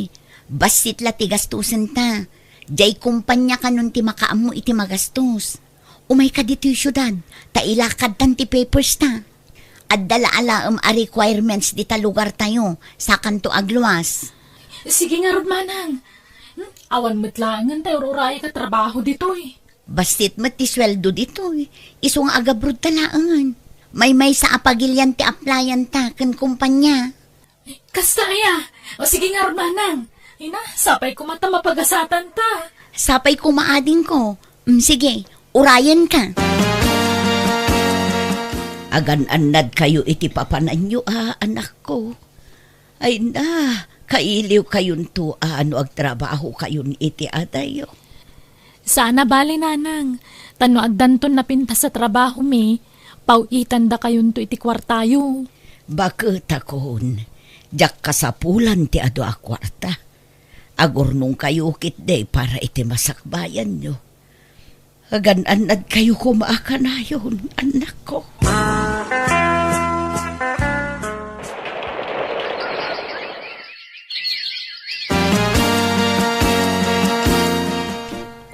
Bassit la ti gastosenta. Diay kompania kanon ti makaammo iti magastos. Umayka ditoy siudad, ta ilakadtan ti papersta. Adda la alaem a requirements dita lugartayo, sakanto agluas. Sige ngarud, Manang. Hmm? Awan met laengen tay ur-urayek a trabaho ditoy. Bassit met ti sueldo ditoy. Isu nga agabrodta laengen. Maymaysa a pagilian ti applyan ta ken kompania. Kasta aya? O sige ngarud, Manang. Ina, sapay koma ta mapagasatan ta. Sapay koma, adingko. Mm, sige, urayenka. Agan-annad kayo iti papananyo a, anakko. Ay na, kailiw kayonto a no agtrabaho kayon iti adayo. Saan a bale, Nanang. Ta no addanton napintas a trabahomi, paw-itandakayonto iti kuartayo. Baketakon, diak kasapulan ti adu a kuarta. Agurnongkayo ketdi para iti masakbayanyo. Agan-annadkayo koma a kanayon, annakko.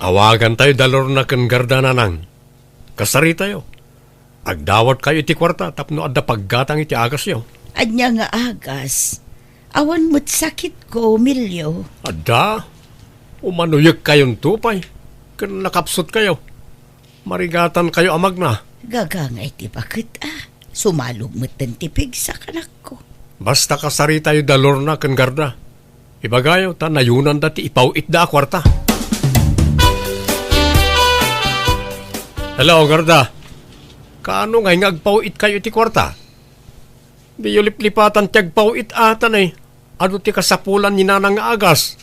Awagantayo da Lorna ken Garda, Nanang. Kasaritayo. Agdawatkayo iti kuarta tapno adda paggatang iti agasyo. Ania nga agas? Awan met sakitko, Milio. Adda? Umanoyekkayonto pay ken nakapsutkayo. Marigatankayo a magna. Gagangay ti baket a. Sumalog metten ti pigsa, anakko. Basta kasaritayo da Lorna ken Garda. Ibagayo ta nayonanda ti ipaw-itda a kuarta. Hello, Garda. Kaano ngay nga agpaw-itkayo iti kuarta? Diyo liplipatan ti agpaw-it a, ta ne, adu ti kasapulan ni Nanang nga agas.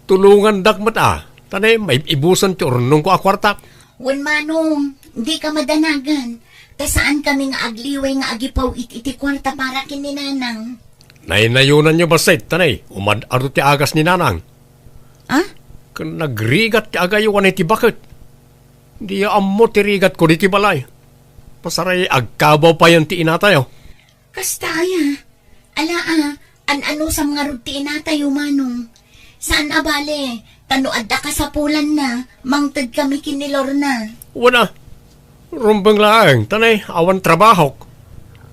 Tulongandak met a, ta ne, maib-ibusen ti urnongko a kuartak. Wen, Manong, dika madanagan. Ta saankami nga agliway nga agipaw-it iti kuarta para ken ni Nanang. Naynayonanyo bassit, ta ne, umad-adu ti agas ni Nanang. Ah? Ken nagrigat ti agaywan iti baket. Diyo ammo ti rigatko ditoy balay. Pasaray agkabaw payen ti inatayo. Kasta aya? Ala a, an-anusam ngarud ti inatayo, Manong. Saan a bale, ta no adda kasapulanna, mangtedkami ken ni Lorna. Wen a, rumbeng laeng, ta ne, awan trabahok.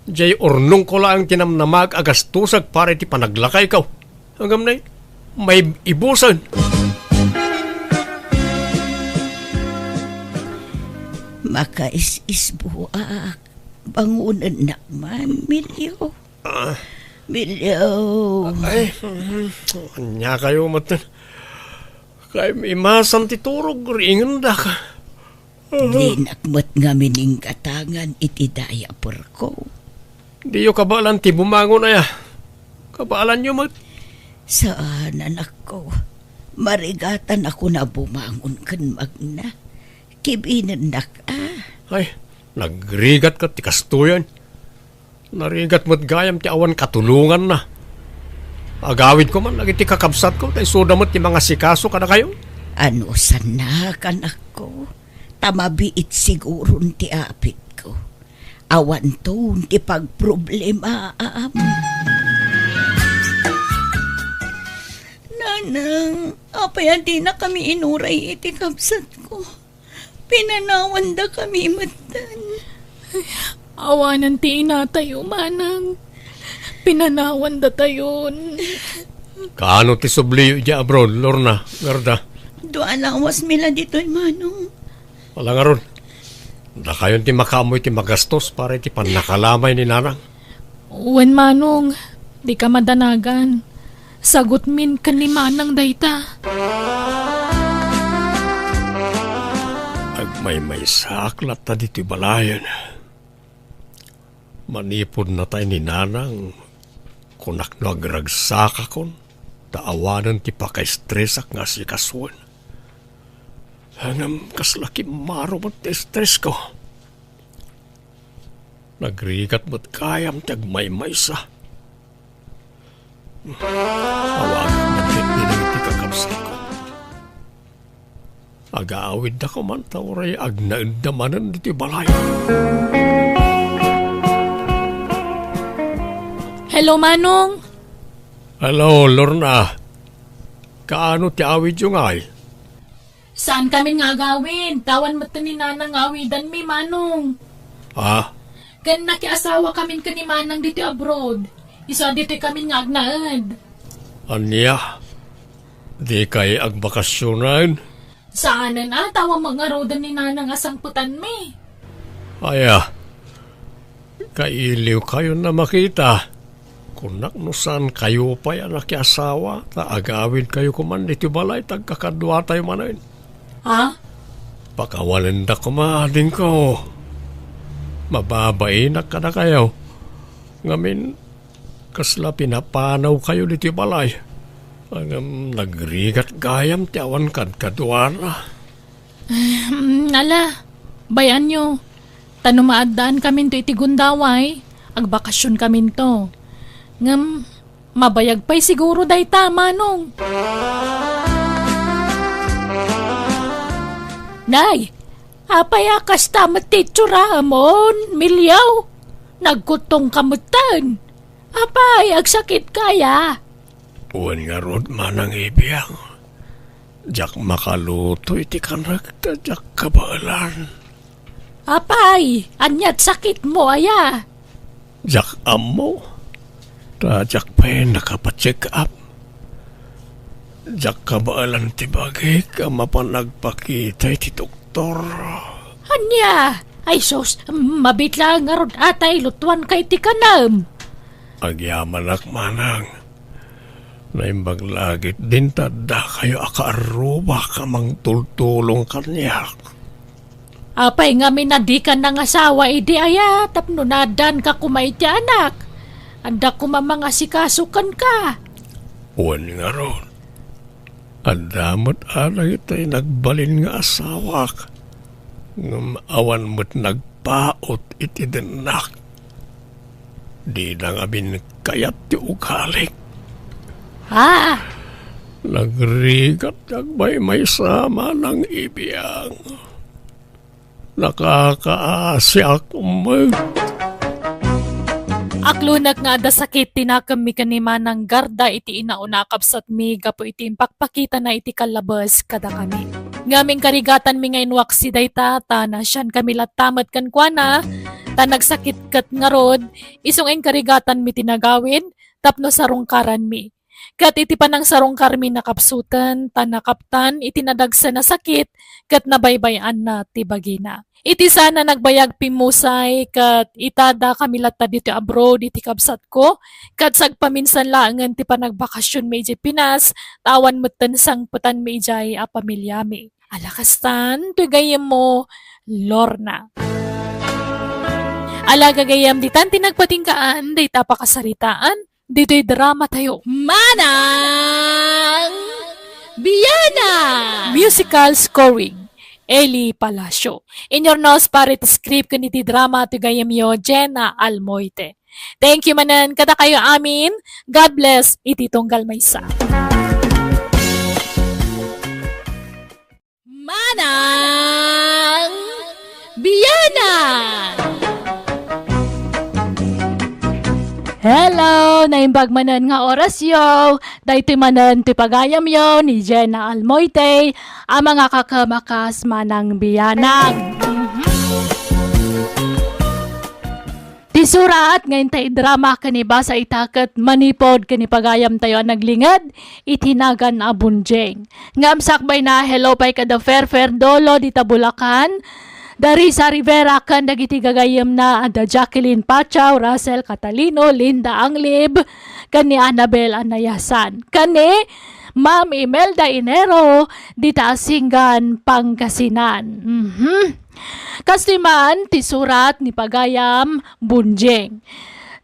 Diay urnongko laeng ti namnamaek a gastosek para iti panaglakayko. Ngem ne, maib-ibusen. Makais-isbuak. Bangonennak man, Milio. Ah. Milio. Ay, mhm. Ania kayo met? Kay imasam ti turog, ringendak. Dinak met ngamin inggatangan iti diaperko. Diyo kabaelan ti bumangon aya? Kabaelanyo met? Saan, anakko. Marigatan ako na bumangon ken magna. Kibinennak a. Ay, nagrigat ket ti kastoyen. Narigat met gayam ti awan katulonganna. Agawidko man dagiti kakabsatko, ta isuda met ti mangasikaso kadakayo. Anusannak, anakko, ta mabiit siguron ti apitko. Awanton ti pagproblemaam. Nanang, apay a dinakami inuray iti kabsatko? Pinanawandakami metten. Awanen ti inatayo, manang. Pinanawandatayon. Kaano ti subliyo idiay abroad, Lorna, Garda? Dua lawasmi la ditoy, manong. Ala ngarud, dakayon ti makaammo iti magastos para iti pannakalamay ni nanang. Wen, manong, dika madanagan. Sagutmin ken ni manang dayta. Agmaymaysaak latta ditoy balayen. Manipud natay ni nanang, kunak no agragsakakon, ta awanen ti pakaestresak nga asikasuen. Ngem kasla kimmaro met ti estresko. Nagrigat met gayam ti agmaymaysa. Awagak met ketdi dagiti kakabsatko. Agaawidda koma ta uray agnaedda manen ditoy balay. Hello, Manong. Hello, Lorna. Kaano ti awidyo ngay? Saankamin nga agawid. Awan metten ni Nanang nga awidanmi, Manong. Ah? Ken nakiasawakamin ken ni Manang ditoy abroad. Isu a ditoykamin nga agnaed. Ania? Dikay agbakasionen? Saanen a, ta awan met ngaruden ni Nanang a sangpetanmi. Aya, kailiwkayon a makita. Kunak no saankayo pay a nakiasawa, ta agawidkayo koman ditoy balay, ta agkakaduatayo manen. Ha? Pakawanenda koma adingko. Mababainak kadakayo. Ngamin, kasla pinapanawkayo ditoy balay. Ngem nagrigat gayam ti awan kadkaduana. Hmm, ala, bay-anyo. Ta no maaddaankaminto iti gundaway, agbakasionkaminto. Ngem, mabayag pay siguro dayta, Manong. Nay, apay a kasta met ti itsuram, on, Milyaw? Nagkuttongka metten. Apay, agsakitka aya? Wen ngarud, Manang Ibiang. Diak makaluto iti kanek ta diak kabaelan. Apay, aniat sakitmo aya? Diak ammo. Ta diak pay nakapacheck up. Diak kabaelan ti bagik a mapan agpakita iti doktor. Ania? Ay sus, mabiit laeng ngarud a ta ilutuanka iti kanem. Agyamanak, Manang. Naimbag la ketdin ta addakayo a kaarrubak a mangtultulong kaniak. Apay ngamin a dika nangasawa idi aya tapno naaddaanka koma iti anak? Adda koma mangasikaso kenka. Wen ngarud, adda met a dagiti nagbalin nga asawak, ngem awan met nagpaut iti dennak. Dida ngamin kayat ti ugalik. Ha? Nagrigat ti agmaymaysa, Manang Ibiang. Nakakaasiak met. Aklonek nga adda sakit ti nakemmi ken ni Manang Garda iti inauna a kabsatmi gapu iti impakpakitana iti kallabes kadakami. Ngem inkarigatanmi nga inwaksi dayta, ta naasiankami latta met kenkuana, ta nagsakit ket ngarud, isu nga inkarigatanmi ti nagawid tapno sarungkaranmi. Ket iti panangsarungkarmi, nakapsuten, ta nakaptan iti nadagsen a sakit ket nabaybay-anna ti bagina. Iti saan a nagbayag, pimmusay, ket ita dakami latta ditoy abroad iti kabsatko, ket sagpaminsan laengen ti panagbakasionmi idiay Pinas, ta awan metten sangpetanmi idiay a pamiliami. Ala kastan, toy gayyemmo, Lorna. Ala gagayyem, ditan ti nagpatinggaan dayta pakasaritaan, ditoy drama tayo. Manang Biana! Musical scoring, Eli Palacio. Inurnos para iti script ken iti drama ti gayyemyo, Jenna Almoite. Thank you manen kadakayo amin. God bless iti tunggal maysa. Manang Bianang! Hello! Naimbag manen nga orasyo. Daytoy manen ti pagayamyo ni Jenna Almoite a mangakakamakas Manang Bianang. Mhm. Ti surat nga inta idrama ken ibasa ita ket manipud ken ipagayamtayo a naglinged iti nagan a Bunjing. Ngem sakbayna, hello pay kada Fair Fair Dolo dita Bulacan, da Risa Rivera ken dagiti gagayyemna a da Jacqueline Pachaw, Russell Catalino, Linda Anglib, ken ni Annabel Anayasan, ken ni Ma'am Imelda Inero dita Asingan, Pangasinan. Mhm. Kastoy man ti surat ni pagayam Bunjing.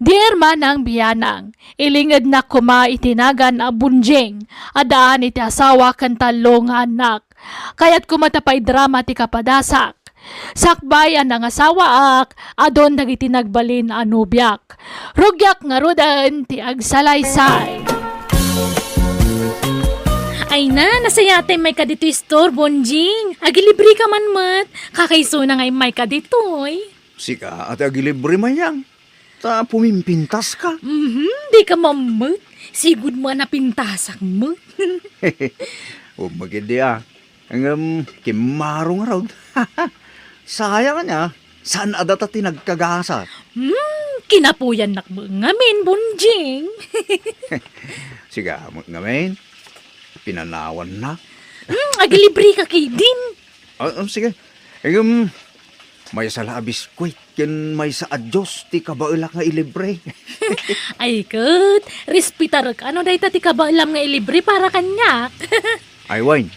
Dear Manang Bianang, ilingednak koma iti nagan a Bunjing, addaan iti asawa ken tallo nga annak. Kayat koma ta paidrama ti kapadasak. Sakbay a nangasawaak, adun dagiti nagbalin a nobiak. Rugiak ngaruden ti agsalaysay. Ay na, nasayatay mayka ditoy store, Bunjing. Agilibreka man met. Kakaisuna nga immayka ditoy. Sika, ati agilibre, Mayang. Ta pumimpintaska. Mhm, dika mammet. Sigud mo a napintasak met. Ummeg idi a. Ngem kimmaro ngarud. Sayang ania, saan a data ti nagkagasat. Hmm, kinapuyannak met ngamin, Bunjing. Sika met ngamin, pinanawannak. Hmm, agilibreka ketdin. Ah, ah, sige. Ngem, maysa la a biskuit ken maysa a juice ti kabaelak nga ilibre. Ay ket, respetarek a no dayta ti kabaelam nga ilibre para kaniak. Ay wen,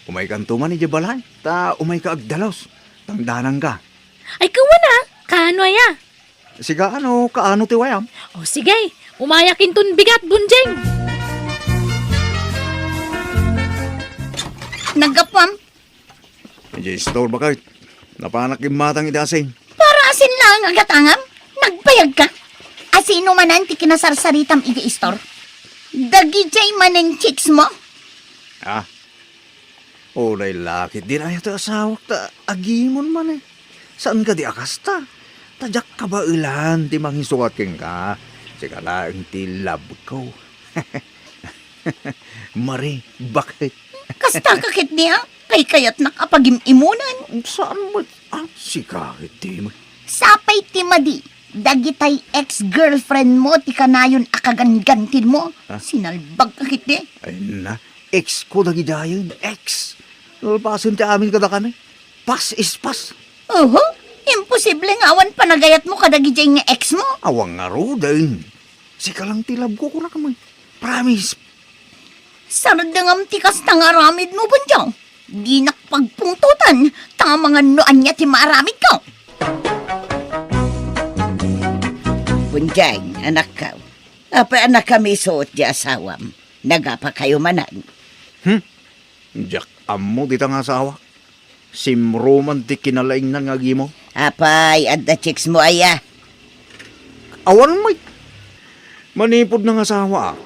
umaykanto man idiay balay, ta umayka agdalus, tangdanangka. Ay kawana, kaano aya? Sika, ano, kaano ti wayam? O sige, umayak inton bigat, Bunjing. Naggapuam, Idiay store, baket. Napanak immatang iti asin. Para asin laeng a gatangam? Nagbayagka? Asino manen ti kinasarsaritam idiay store? Dagidiay manen chicks mo? Ah. Uray la ketdin aya ti asawak ta agimon man eh. Saan kadi a kasta? Ta diak kabaelan ti mangisukat kenka. Sika laeng ti love ko. Mari, baket. Kasta ka ketdi a? Kaykayatnak a pagim-imunan. Saan met? Ah, sika ketdi met. Sapay ti madi, dagitay ex-girlfriend mo ti kanayon a kaganggantin mo. Ah? Sinalbag ka ketdi. Ay na, ex ko dagidiayen, ex. Nalpasen ti amin kadakami. Pass is pass. Oho, imposible nga awan panagayat mo kadagidiay nga ex mo. Awan ngaruden. Sika lang ti love ko, kunak met. Promise. Sardengam ti kasta nga aramid mo, Bunjang. Dinak pagpungtotan, ta amangan no ania ti maaramid ko. Bunjang, anakko. Apay a nakamiso ti asawam? Nagapa kayo manen? Hmm? Diak ammo dita nga asawa. Simro man ti kinalaingnan nga agimo. Apay, adda chicks mo aya? Awan met. Manipud nangasawaak,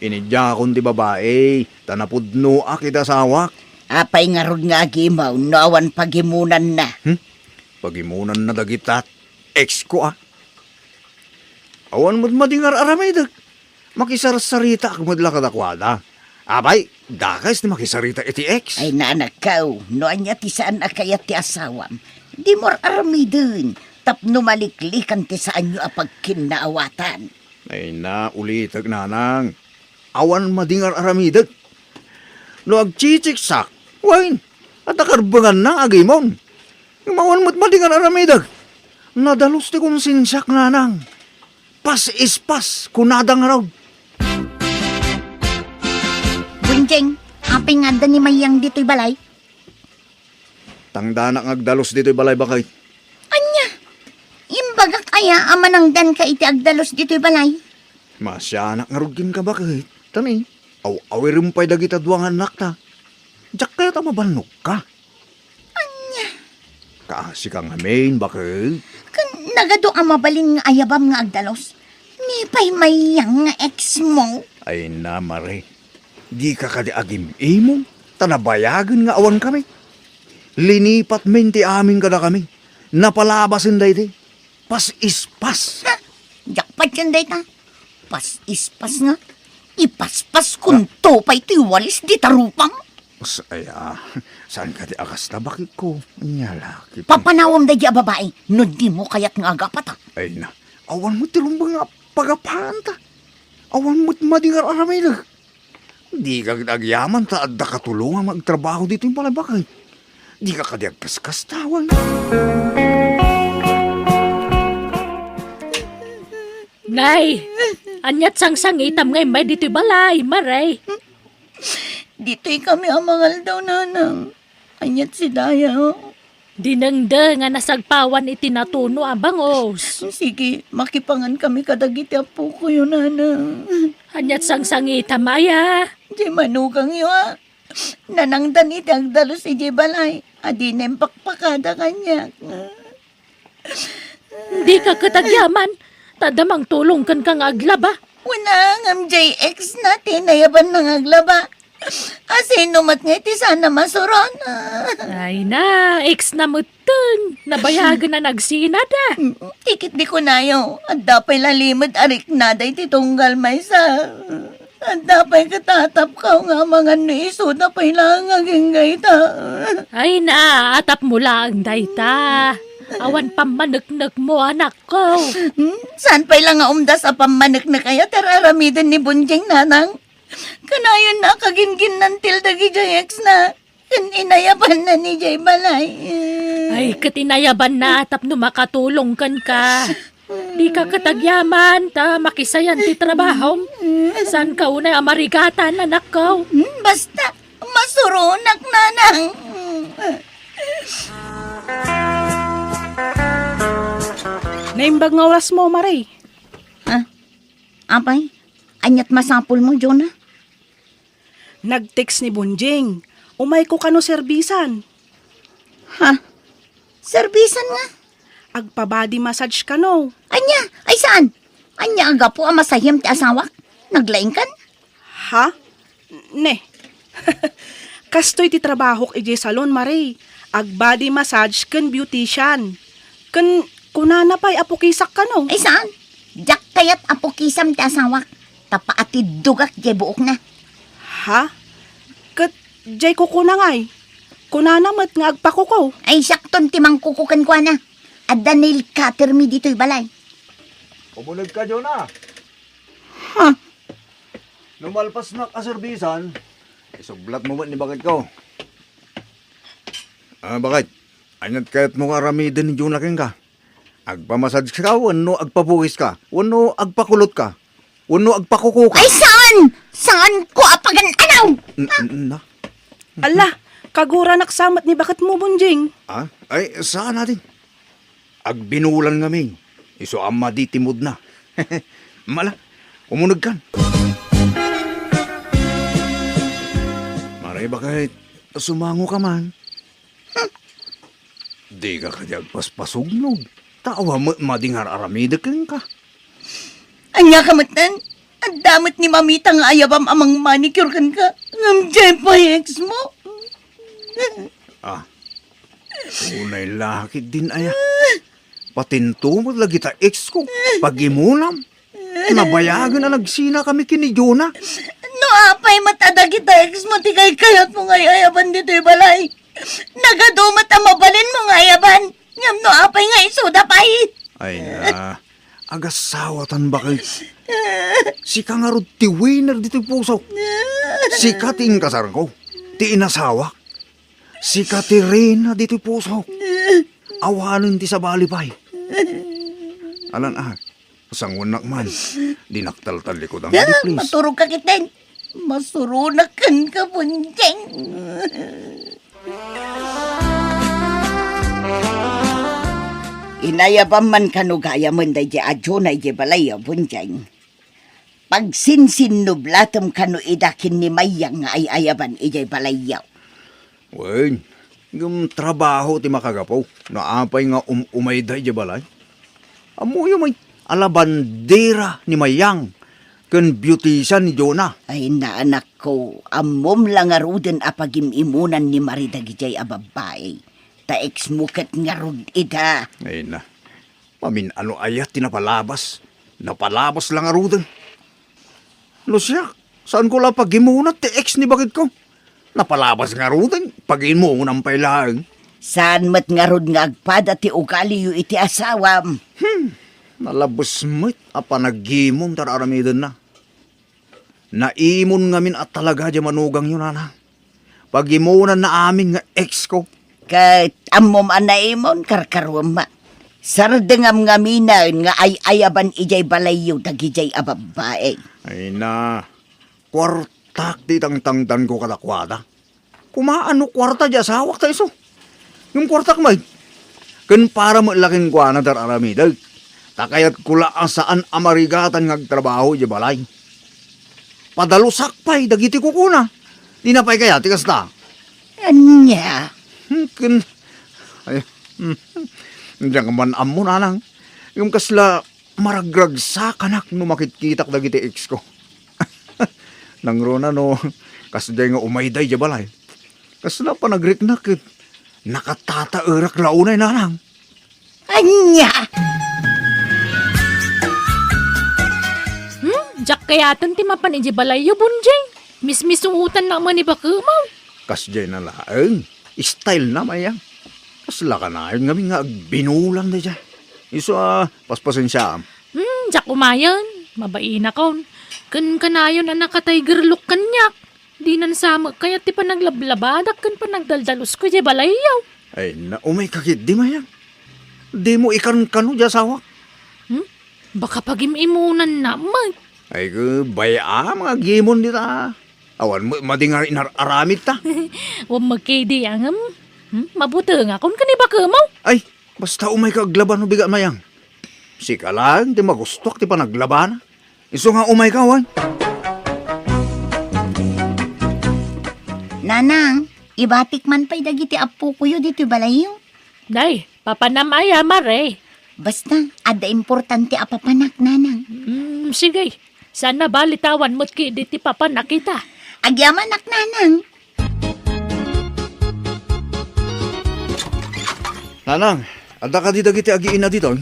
inidiakon ti babai, ta napudnoak iti asawak. Apay ngarud nga agimo no awan pagimunanna? Hmm? Pagimunanna dagita ex ko, a? Awan met madi nga ar-aramidek. Makisarsaritaak met la kadakuada. Apay, dakes ti makisarita iti ex. Ay, nanakkaw, no ania ti saan a kayat ti asawam, dimo ar-aramiden tapno maliklikan ti saanyo a pagkinnaawatan. Ay na, ulitek, nanang. Awan madi nga ar-aramidek. No agchitsiksak, wen, adda karbenganna nga agimon. Ngem awan met madi nga ar-aramidek. Nadalus ti konsensiak, nanang. Pass is pass, kunada ngarud. Bunjeng, apay nga adda ni Mayang ditoy balay? Tangdanak nga agdalus ditoy balay, baket. Ania? Imbagak aya a manangdanka iti agdalus ditoy balay? Masianak ngarud kenka, baket. Tani, aw-awirem pay dagita dua nga annakta. Diak kayat a mabannogka. Ania? Kaasika ngamin, baket. Ken nagadu a mabalin nga ayabam nga agdalus. Apay mayang nga ex mo? Ay na, Mare. Dika kadi agim-imong, ta nabayagen nga awankami. Linipatmin ti amin kadakami. Napalabasen daydi. Pas-ispas. Ha? Jackpot yan dayta. Pas-ispas nga. Ipaspas kunto pay ti walis di tarupang. Ay, ah, saan kadi a kasta, bakit ko? Nya laki. Papanawam daydi a babai, no dimo kayat nga agapata. Ay na, awan met ti rumbeng nga pagapanta. Awan met madi nga aramidek. Dika kadi agyaman ta adda katulongam nga agtrabaho ditoy balay, bakit? Dika kadi agkaskastawan. Nay, aniat sangsangitam nga immay ditoy balay, Mare? Ditoy kami a mangaldaw, Nanang. Aniat si Daya? Dinengdeng a nasagpawan iti natuno a bangus. Sige, makipangan kami kadagiti apokoyo, Nanang. Aniat sangsangitam aya? Di manukangyo, a. Nanangdan iti agdalus idiay balay. Adinen pakpakada kaniak. Dika ket agyaman, ta adda mangtulong kenka nga aglaba. Wen a, ngem jay ex na ti inayabanna nga aglaba. A, sino met ngay ti saan a masuron? Ay na, ex na metten. Nabayagen a nagsinada. Ti ket di kunayo, adda pay la limed a riknada iti tunggal maysa. Adda pay ket atapko nga amangan no isuda pay laeng agingga ita. Ay na, atapmo laeng dayta. Awan pammaneknekmo, anakko. Hmm? Saan pay la nga umdas a pammaneknek aya ti ar-aramiden ni Bonjing, Nanang? Kanayon a kaginginnantil dagidiay ex na. Ken inayabanna idiay balay. Ay, ket inayabanna tapno makatulong kenka. Dika ket agyaman ta makisayan ti trabahom. Saanka unay a marigatan, anakko? Hmm, basta, masuronak, Nanang. Naimbag nga orasmo, Mare. Ha? Apay, aniat masapulmo, Jonah? Nag-text ni Bonjing. Umayko kano serbisan. Ha? Serbisan nga? Agpa-body massage kano. Ania? Ay, saan? Ania a gapu a masahim ti asawak? Naglaingkan? Ha? Ne. Kastoy ti trabahok idiay salon, Mare. Ag-body massage ken beautician. Ken kunana pay a pukisak kano. Ay, saan? Diak kayat a pukisam ti asawak. Ta paatiddogak diay buokna. Ha? Ket diay kukuna ngay? Kunana met nga agpakuko. Ay, siakton ti mangkuko kenkuana. Adda nail cutter mi ditoy balay. Umuneg ka, Jonah. Ha? No malpasnak a serbisan, isublatmo met ni baketko. Ah, baket, aniat kayatmo nga aramiden ni Jonah kenka? Agpamassage ka wenno agpabukiska wenno agpakulot ka wenno agpakuko ka? Ay, saan? Saanko a pagan-anaw? N-, n-, na? Ala, kaguranak sa met ni baketmo, Bonjing. Ah? Ay, saan natin? Agbinulan ngamin. Isu a madi ti mood na. Mala, umuneg kan. Mare, baket, sumango ka man. Hmm. Dika kadi agpaspasugnog. Ta awan met madi nga ar-aramidek kenka. Ania ka metten? Adda met ni mamita nga ayabam a mangmanicure kenka. Ngem jay pay ex mo. Ah, unay la ketdin aya. Patinto met la dagita ex ko. Pagimunam. Nabayagen a nagsina kami ken ni Jonah. No apay met a dagita ex mo ti kaykayatmo nga ay-ayaban ditoy balay. Nagadu met a mabalinmo nga ayaban. Ngem no apay nga isuda pay. Ay na, agasawatan baket. Sika ngarud ti winner ditoy pusok. Sika ti inkasarko, ti inasawak. Sika ti reyna ditoy pusok. Awanen ti sabali pay. Alan a, sangonak man. Dinak taltallikudang, ah, please. Maturog ka ketdin. Masuronak kenka, Bonjing. Inayabam man kano gayamen daydiay a Jonah idiay balay, Bonjing. Pagsinsinnublatem kano ida ken ni Mayang nga ay-ayaban idiay balayyo. Wen, ngem trabaho ti makagapu no apay nga um-umayda idiay balay. Ammoyo met, a la bandera ni Mayang ken beautician ni Jonah. Ay, naanakko, ammom la ngaruden a pagim-imunan ni Mare dagidiay a babbai. Ta ex mo ket ngarud ida. Ay na, mamin-ano aya ti napalabas? Napalabas la ngaruden. No siak, saanko la pagimuna ti ex ni baketko. Napalabas ngaruden, pagimunan pay laeng. Saan met ngarud nga agpada ti ugaliyo iti asawam? Hmm, nalabes met a panagimon ti ar-aramidenna. Naimon ngamin a talaga diay manugangyo, nana. Pagimunanna amin nga ex ko. Ket ammom a naimon, karkaruam. Sardengam ngaminen nga ay-ayaban idiay balayyo dagidiay a babbai. Ay na, kuartak ti itangtangdanko kadakuada. Kumaano kuarta diay asawak ta isu? Ngem kuartak met. Ken para met la kenkuana ti ar-aramidek. Ta kayatko la a saan a marigatan nga agtrabaho idiay balay. Padalusak pay dagiti kukuna. Dina pay kayat ti kasta? Ania? Hmm, ken, ay, hmm, diak man ammo, nanang. Ngem kasla maragragsakanak no makitkitak dagiti ex ko. Nangruna no, kasdiay nga umayda idiay balay. Kasla panagriknak ket nakatataerak la unay, nanang. Ania? Hmm? Diak kayaten ti mapan idiay balayyo, Bonjing. Mismisuotannak man ni bakemaw. Kasdiay na laeng. Style na, Mayang. Kasla kanayon ngamin nga agbinulan daydiay. Isu a, paspasensiaam. Hmm, diak umayen. Mabainakon. Ken kanayon a naka-tiger look kaniak. Dinan sa met kayat ti panaglablabadak ken panagdaldalusko idiay balayyo. Ay, na, umayka ketdi, Mayang. Dimo ikankano diay asawak? Hmm? Baka pagim-imunanna met. Ay, ke, bay-am nga agimon dita. Awan met madi nga inar-aramidta. Wen met ketdi, ngem. Hmm? Mabutengakon ken ni bakemaw. Ay, basta umayka aglaba no bigat, Mayang. Sika laeng ti magustuak ti panaglabana. Isu nga umayka, wen. Nanang, ibatik man pay dagiti appokoyo ditoy balayyo. Nay, papanam aya, Mare? Basta, adda importante a papanak, nanang. Mm, sige. Saan a bali ta awan met ketdi ti papanak ita. Agyamanak, nanang. Nanang, adda kadi dagiti agiina ditoy?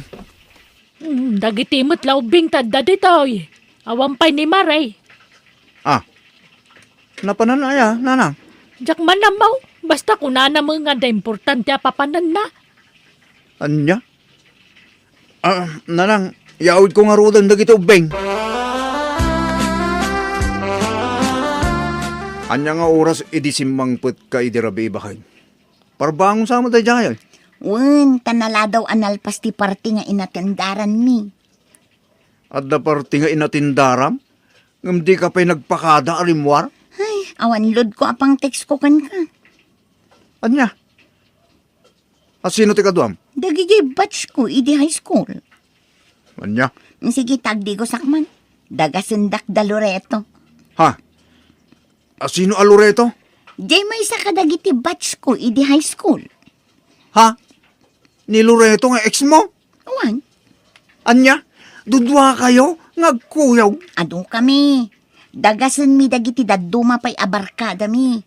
Hmm, dagiti met la ubbing ti adda ditoy. Awan pay ni Mare. Ah, napanan aya, nanang? Diak man ammo. Basta kunana met nga adda importante a papananna. Ania? Ah, nanang, yaawidko ngaruden dagiti ubbing. Ania nga oras idi simmangpetka idi rabii, baket? Parbangon sa met daydiay. Wen, ta naladaw a nalpas ti parte nga inatendaranmi. Adda parte nga inatendaram? Ngem dika pay nagpakada a rimmuar? Ay, awan loadko a pang-textko kenka. Ania? A sino ti kaduam? Dagiti batchko idi high school. Ania? Sige, tagdigosak man. Dagasendak da Loreto. Ha? A sino a Loreto? Diay maysa kadagiti batchko idi high school. Ha? Ni Loreto nga ex mo? Awan. Ania? Duduakayo nga agkuyog? Adu kami. Dagasenmi dagiti dadduma pay a barkadami.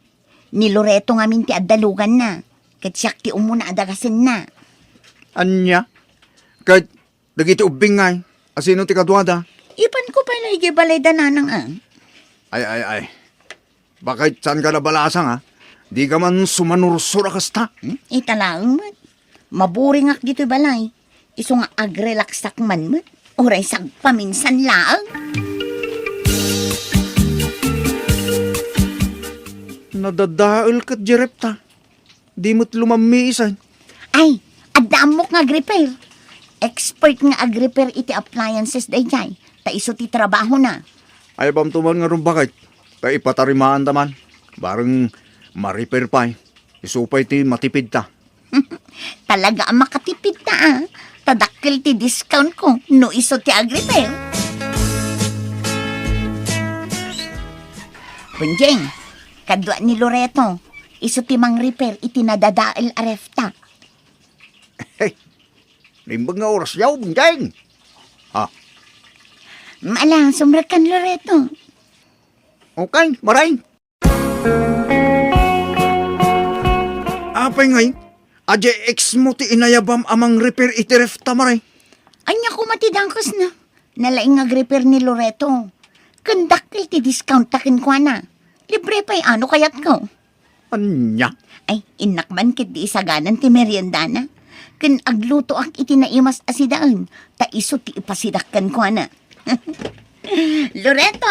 Ni Loreto ngamin ti adda luganna. Ket siak ti umuna a dagasenna. Ania? Ket dagiti ubbing ngay, a sino ti kaduada? Ipanko pay la idiay balayda, nanang, a. Ay, ay, ay. Baket saanka nabalasang, a? Dika man sumanursor a kasta? Hmm? Ita laeng met. Maburingak ditoy balay. Isu nga agrelaksak man met. Uray sagpaminsan laeng. Nadadael ket di repta. Di met lumammiisan. Ay, adda ammok nga agrepair. Expert nga agrepair iti appliances daydiay. Ta isu ti trabahona. Ay, bamto man nga rumbakit. Ta ipatarimaanta man. Bareng ma-repair pay. Isu pay ti matipidta. Talaga a makatipidta, a. Ta dakkel ti discount ko no isu ti agrepair. Bonjeng, kadua ni Loreto. Isu ti mangrepair iti nadadael a refta. Hey, naimbag nga oras yaw, Bonjeng. Ah, Ala, sumrekkan, Loreto. Okay, maray. Apay ngay, a diay ex mo ti inayabam a mangrepair iti ref ta, maray? Ania koma ti dakesna? Nalaing nga agrepair ni Loreto. Ken dakkel ti discount ta kenkuana. Libre pay ano kayatko. Ania? Ay, innak man ket di isaganan ti meriendana. Ken aglutoak iti naimas a sidaen, ta isu ti ipasidak kenkuana. Loreto,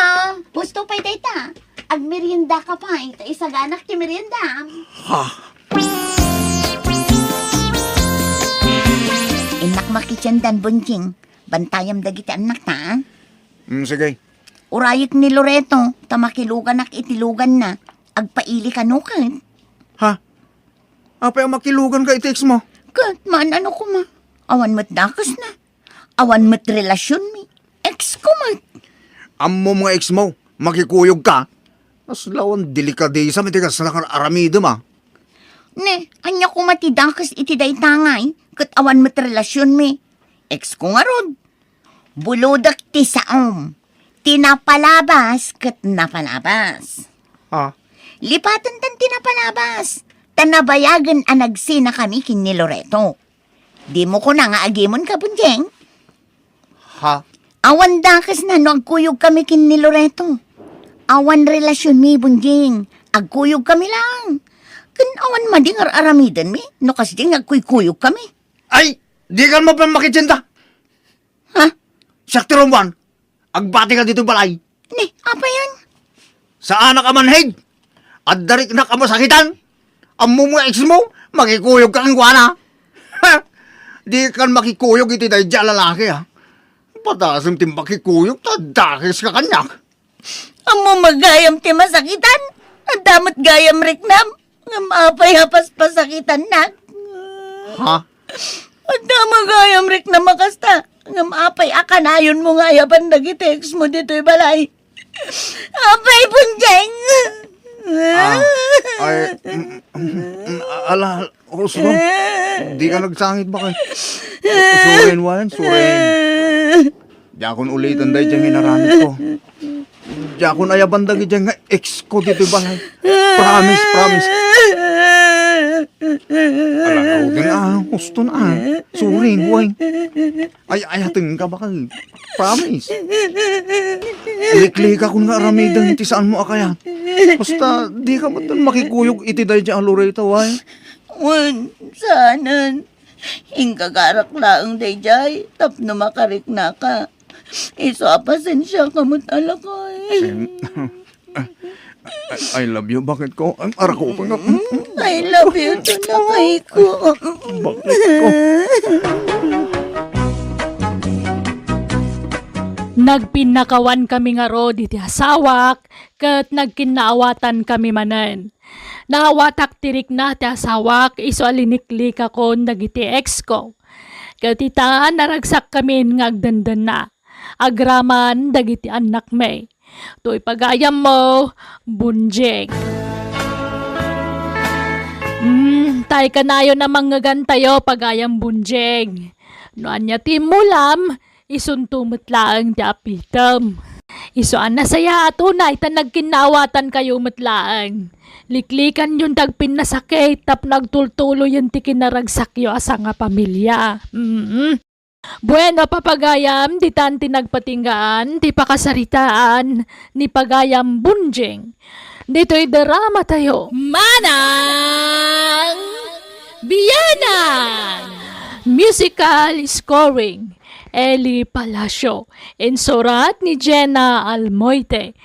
husto pay dayta. Agmeriendaka pay, ta isaganak ti meriendam. Ha? Innak makitiendan, Bonjing. Bantayam dagiti annakta, a? Mm, sige. Urayek ni Loreto, ta makiluganak iti luganna. Agpaili kano ket. Ha? Apay a makiluganka iti ex mo? Ket, maan-ano koma. Awan met dakesna. Awan met relasionmi. Ex ko met. Ammom nga ex mo, makikuyogka. Kasla awan delikadesam iti kasla nga aramidem, a. Ne, ania koma ti dakes iti dayta ngay, ket awan met relasionmi. Ex ko ngarud. Bulodek ti saom. Ti napalabas ket napalabas. Ah. Lipaten tan ti napalabas. Ta nabayagen a nagsinakami ken ni Loreto. Dimo kuna nga agimonka, Bonjing? Ha? Awan dakesna no agkuyogkami ken ni Loreto. Awan relasionmi, Bonjing. Agkuyogkami laeng. Ken awan madi nga ar-aramidenmi no kasdi nga agkuykuyogkami. Ay, dikan mapan makitienda. Ha? Siak ti rummuar. Agbatika ditoy balay. Ni, apayen? Saanak a manhid. Adda riknak a masakitan. Ammom nga ex mo, makikuyogka kenkuana. Ha? Dikan makikuyog iti daydiay a lalaki, a. Padasem ti makikuyog ta dakeska kaniak. Ammom gayam ti masakitan. Adda met gayam riknam. Ngem apay a paspasakitannak? Ha? Adda met gayam riknam a kasta. Ngem apay a kanayonmo nga ayaban dagiti ex mo ditoy balay? Apay, Bonjing! Ah, ay, mm, mm, mm, ala, Rosebud, dika nagsangit ba kay? Suren, Juan, suren. Diakon uliten daydiay nga inaramidko. Diakon ayaban dagiti nga ex ko ditoy balay. Promise, promise. Ala, Rosebud, a, husto na, a. Suren, Juan. Ay-ayatenka baket. Promise. Liklikakon nga aramiden ti saanmo a kayat. Basta, dika met makikuyog iti daydiay a Loreto, ay. Wen, saanen. Inggagarak laeng daydiay tapno makariknaka. Isu a pasensiaka met a lakay. Em, I, I love you, baketko. Ay, arako pa nga. I love you too, lakayko. Baketko. Nagpinnakawan kami ngarud iti asawak, ket nagkinnaawatan kami manen. Naawatak ti rikna ti asawak isu a liniklikakon dagiti ex ko. Ket ita, naragsak kamin nga agdendenna. Agraman dagiti annakmi. Toy pagayammo, Bonjing. Mm, tay kanayon a mangngegantayo, pagayam Bonjing. No ania ti immulam, isunto met laeng ti apitem. Isu a nasayaat unay ta nagkinnaawatankayo met laeng. Liklikanyon ti agpinnasakit tapno agtultuloyen ti kinaragsakyo a sangapamilia. Mm. Bueno, papagayam, ditan ti nagpatinggaan ti pakasaritaan ni pagayam Bonjing ditoy drama tayo. Manang Bianang! Musical scoring, Eli Palacio. Insurat ni Jenna Almoite.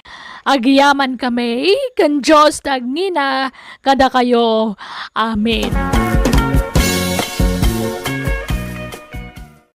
Agyamankami ken Dios ti agngina kadakayo. Amen.